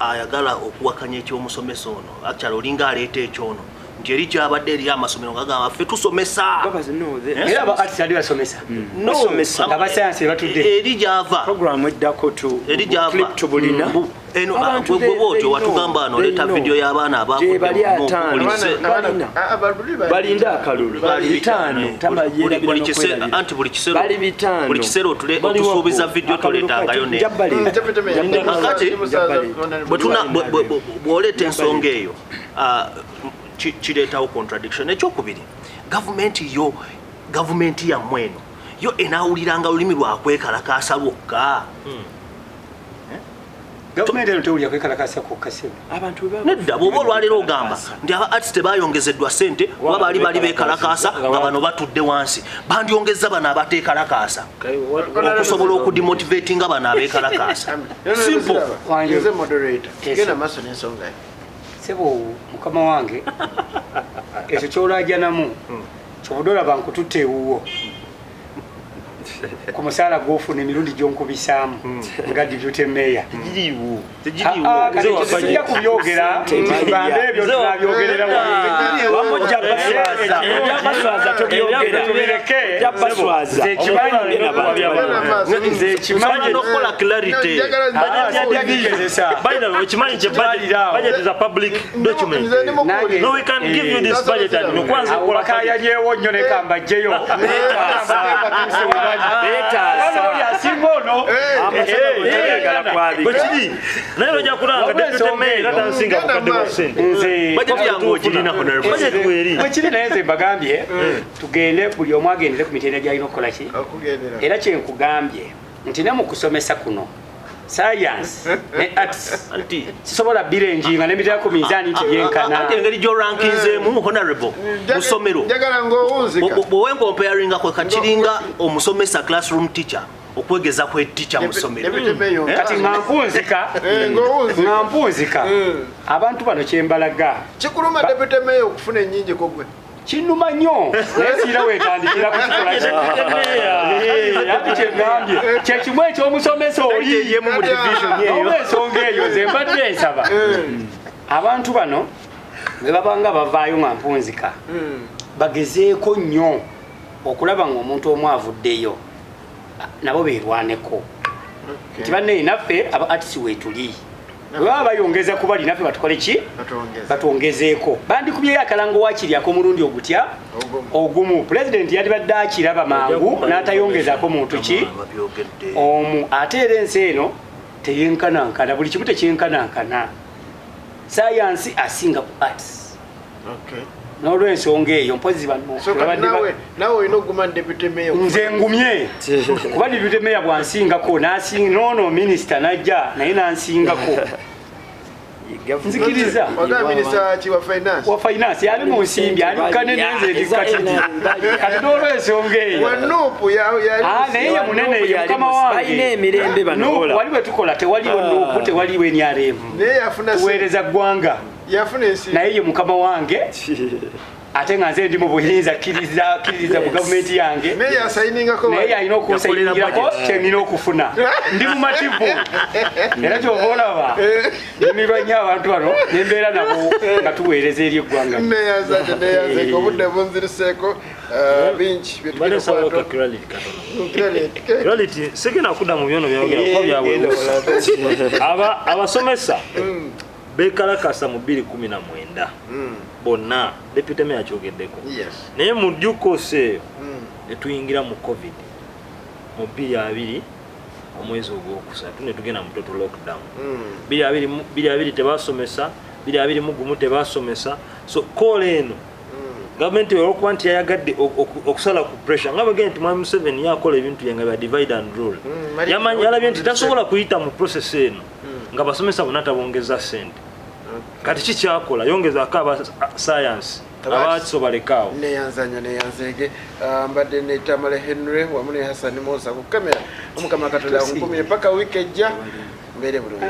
ayagala okuwakanya eky'omusomesa ono. Actually olinga aleeta ekyono nti eri kyabadde eri amasomero nga gamba ffe tusomesa. Babazi, no, Era aba arts ali basomesa. No. Basomesa. Aba science batudde. Eri gy'ava. Program eddako tu Eri gy'ava. clip tubulina. Eno, Abantu gwe bw'otyo they watugamba know, ano, oleeta they know. video y'abaana abavudde Gye bali mu ataano. buli Abaana- kiseera. abaana- Balina. balina. Balinda akalulu. Bali bitaano. bitaano. Tama Buli- buli yeerabira kiseera- n'okwerabira. anti buli kiseera- Bali bitaano. buli kiseera Bali otusuubiza wako. video Akalulu toleetangayo kati ne- nja baleeta. Deputy mayor. Nja baleeta. Kakati, Nja baleeta. Bwe tuna- bwe- bwe- bwe- bw'oleeta ensonga eyo, kireetawo contradiction. Ekyokubiri, gavumenti yo, gavumenti yammwe eno yo enaawuliranga lulimi lwakwekalakaasa lwokka. Gavumenti eno tewulira kwekalakaasa kwokka, ssebo. Abantu bwe baba- Nedda, bw'oba olwaleero ogamba nti aba arts tebayongezeddwa ssente kuba baali bali beekalakaasa nga bano batudde wansi, bandyongezza bano abateekalakaasa okusobola okudemotivatinga bano abeekalakaasa. Simple. Wange. Nze moderator. Yes. Genda maaso n'ensonga yo. Ssebo mukama wange, ekyo ky'olaajanamu kyobudde olaba nkututte ewuwo. Ku musaala gwofuna emirundi gyonkubisaamu nga deputy mayor. Tegiriiwo. Ah, ah, kati ekyo sijja kubyogera, tugambe ebyo tunabyogerera wano. Wamujja baswaza. Ebya baswaza tobyogera. Tubireke. Ebya baswaza. Nze ekimanyi, nze ekimanyi. Nokukola clarity. Ah, sijja kugezesa. By the way, okimanyi kye budget, Twalira awo. budget is a public document. Nze ndi mukuwulira. No, we can give you this budget and kwanza Awo kola budget. bakayanyeewo nnyo ne kambajjeyo. Beetaasa. Oli asinga ono. Tayagala kwabika. Bwe kiri. Naye ojja kulaba nga Wabula deputy ensonga mayor eyo. era tansinga bukadde bwa ssente. Nze Budget yange ogirina, honorable. Budget kweri. bwekiri, naye nze mbagambye tugende, buli omu agendere ku mitendera gyalina okukola ki. Okugendera. Era kyenkugambye nti ne mu kusomesa kuno science ne arts Anti sisobola birenjinga nemitera ku minzaani nti byenkana. Anti engeri gy'orankinzeemu, honorable, mu ssomero Njagala ng'owunzika. Bwewenkomparinga kwe kakiringa omusomesa, classroom teacher, okwegeza kwe teacher mu ssomero. Deputy mayor. Kati nga mpunzika, Eh, ng'owunzika. nga mpunzika, abantu bano kyembalaga Kikuluma deputy mayor okufuna ennyingi ko gwe? Kinuma nnyo, naye siira wetandikira kukikola. Eh, ati kyengambye kyekimu ekyomusomesa oli Yemu mu division eyo. oba ensonga eyo ze mbadde nsaba abantu bano bwe babanga bavaayo nga mpunzika, bagezeeko nnyo okulaba nga omuntu omu avuddeyo nabo beerwaneko nti bannaye naffe aba artist weetuli, bwe baba bayongeza ku bali naffe batukole ki? Batwongeze. Batwongezeeko. Bandikubyeyo akalango wakiri ak'omulundi ogutya? Ogumu. Ogumu. Pulezidenti yandibadde akiraba mangu n'atayongezaako muntu ki? Babyogedde. Omu. Ate era ensi eno teyenkanankana, buli kimu tekyenkanankana. Sayansi asinga ku arts. Okay. N'olwensonga eyo mpozi bano So kati babadde nawe olina okuguma deputy mayor. Nze ngumye kuba deputy mayor bwansingako noono minisita najja naye nansingako. Nzikiriza. Wagamba minisita ki wa finance? Wa finance ali mu nsimbi, ali kanene, nze ndi katiti. Kati n'olwensonga eyo Wa NUP yali Ah, naye ye munene, ye mukama wange. Balina emirembe bano. NUP, Ola. wali bwe tukola tewaliwo NUP, tewaliwo NRM. Naye yafuna Tuweereza ggwanga. Yafuna ensimbi. Naye ye mukama wange, ate nga nze ndi mu buyinza, kkiriza kkiririza mu gavumenti yange. Naye yasayiningako. Naye yalina okunsayingirako kyenina okufuna. Ndi mumativu, era kyova olaba nyumirwa nnyo abantu bano nembeera nabo nga tuweereza eri eggwanga. Neyanzadde, neyanzeko, obudde bunziriseeko. Bingi bye Mbadde tugenda nsaba okukwata. ka clarity katono. Clarity. Clarity, sigenda kudda mu byono byayogera kuba byaweewusa. Abasomesa bekalakasa mu 2019 bonna, deputy mayor akyogeddeko. Naye mu due course eyo ne tuyingira mu COVID mu 2020 omwezi ogwokusatu, ne tugenda mu total lockdown. 2020 tebasomesa, 2021 tebasomesa. So kola eno gavumenti olwokuba nti yayagadde okusala ku pressure nga bwegenda nti mwami Museveni yakola ebintu bye nga bya divide and rule. Yalabye nti tasobola kuyita mu process eno nga basomesa bonna tabongeza ssente. Kati ki kyakola? Yongezaako aba science, abakiso balekaawo. Neyanzanya, neyanzege. Ah, mbadde ne Tamale Henry wamu ne Hassan Musa ku kamera. Omukama Katonda akunkumire paka wiiki ejja. Mbeere bulungi.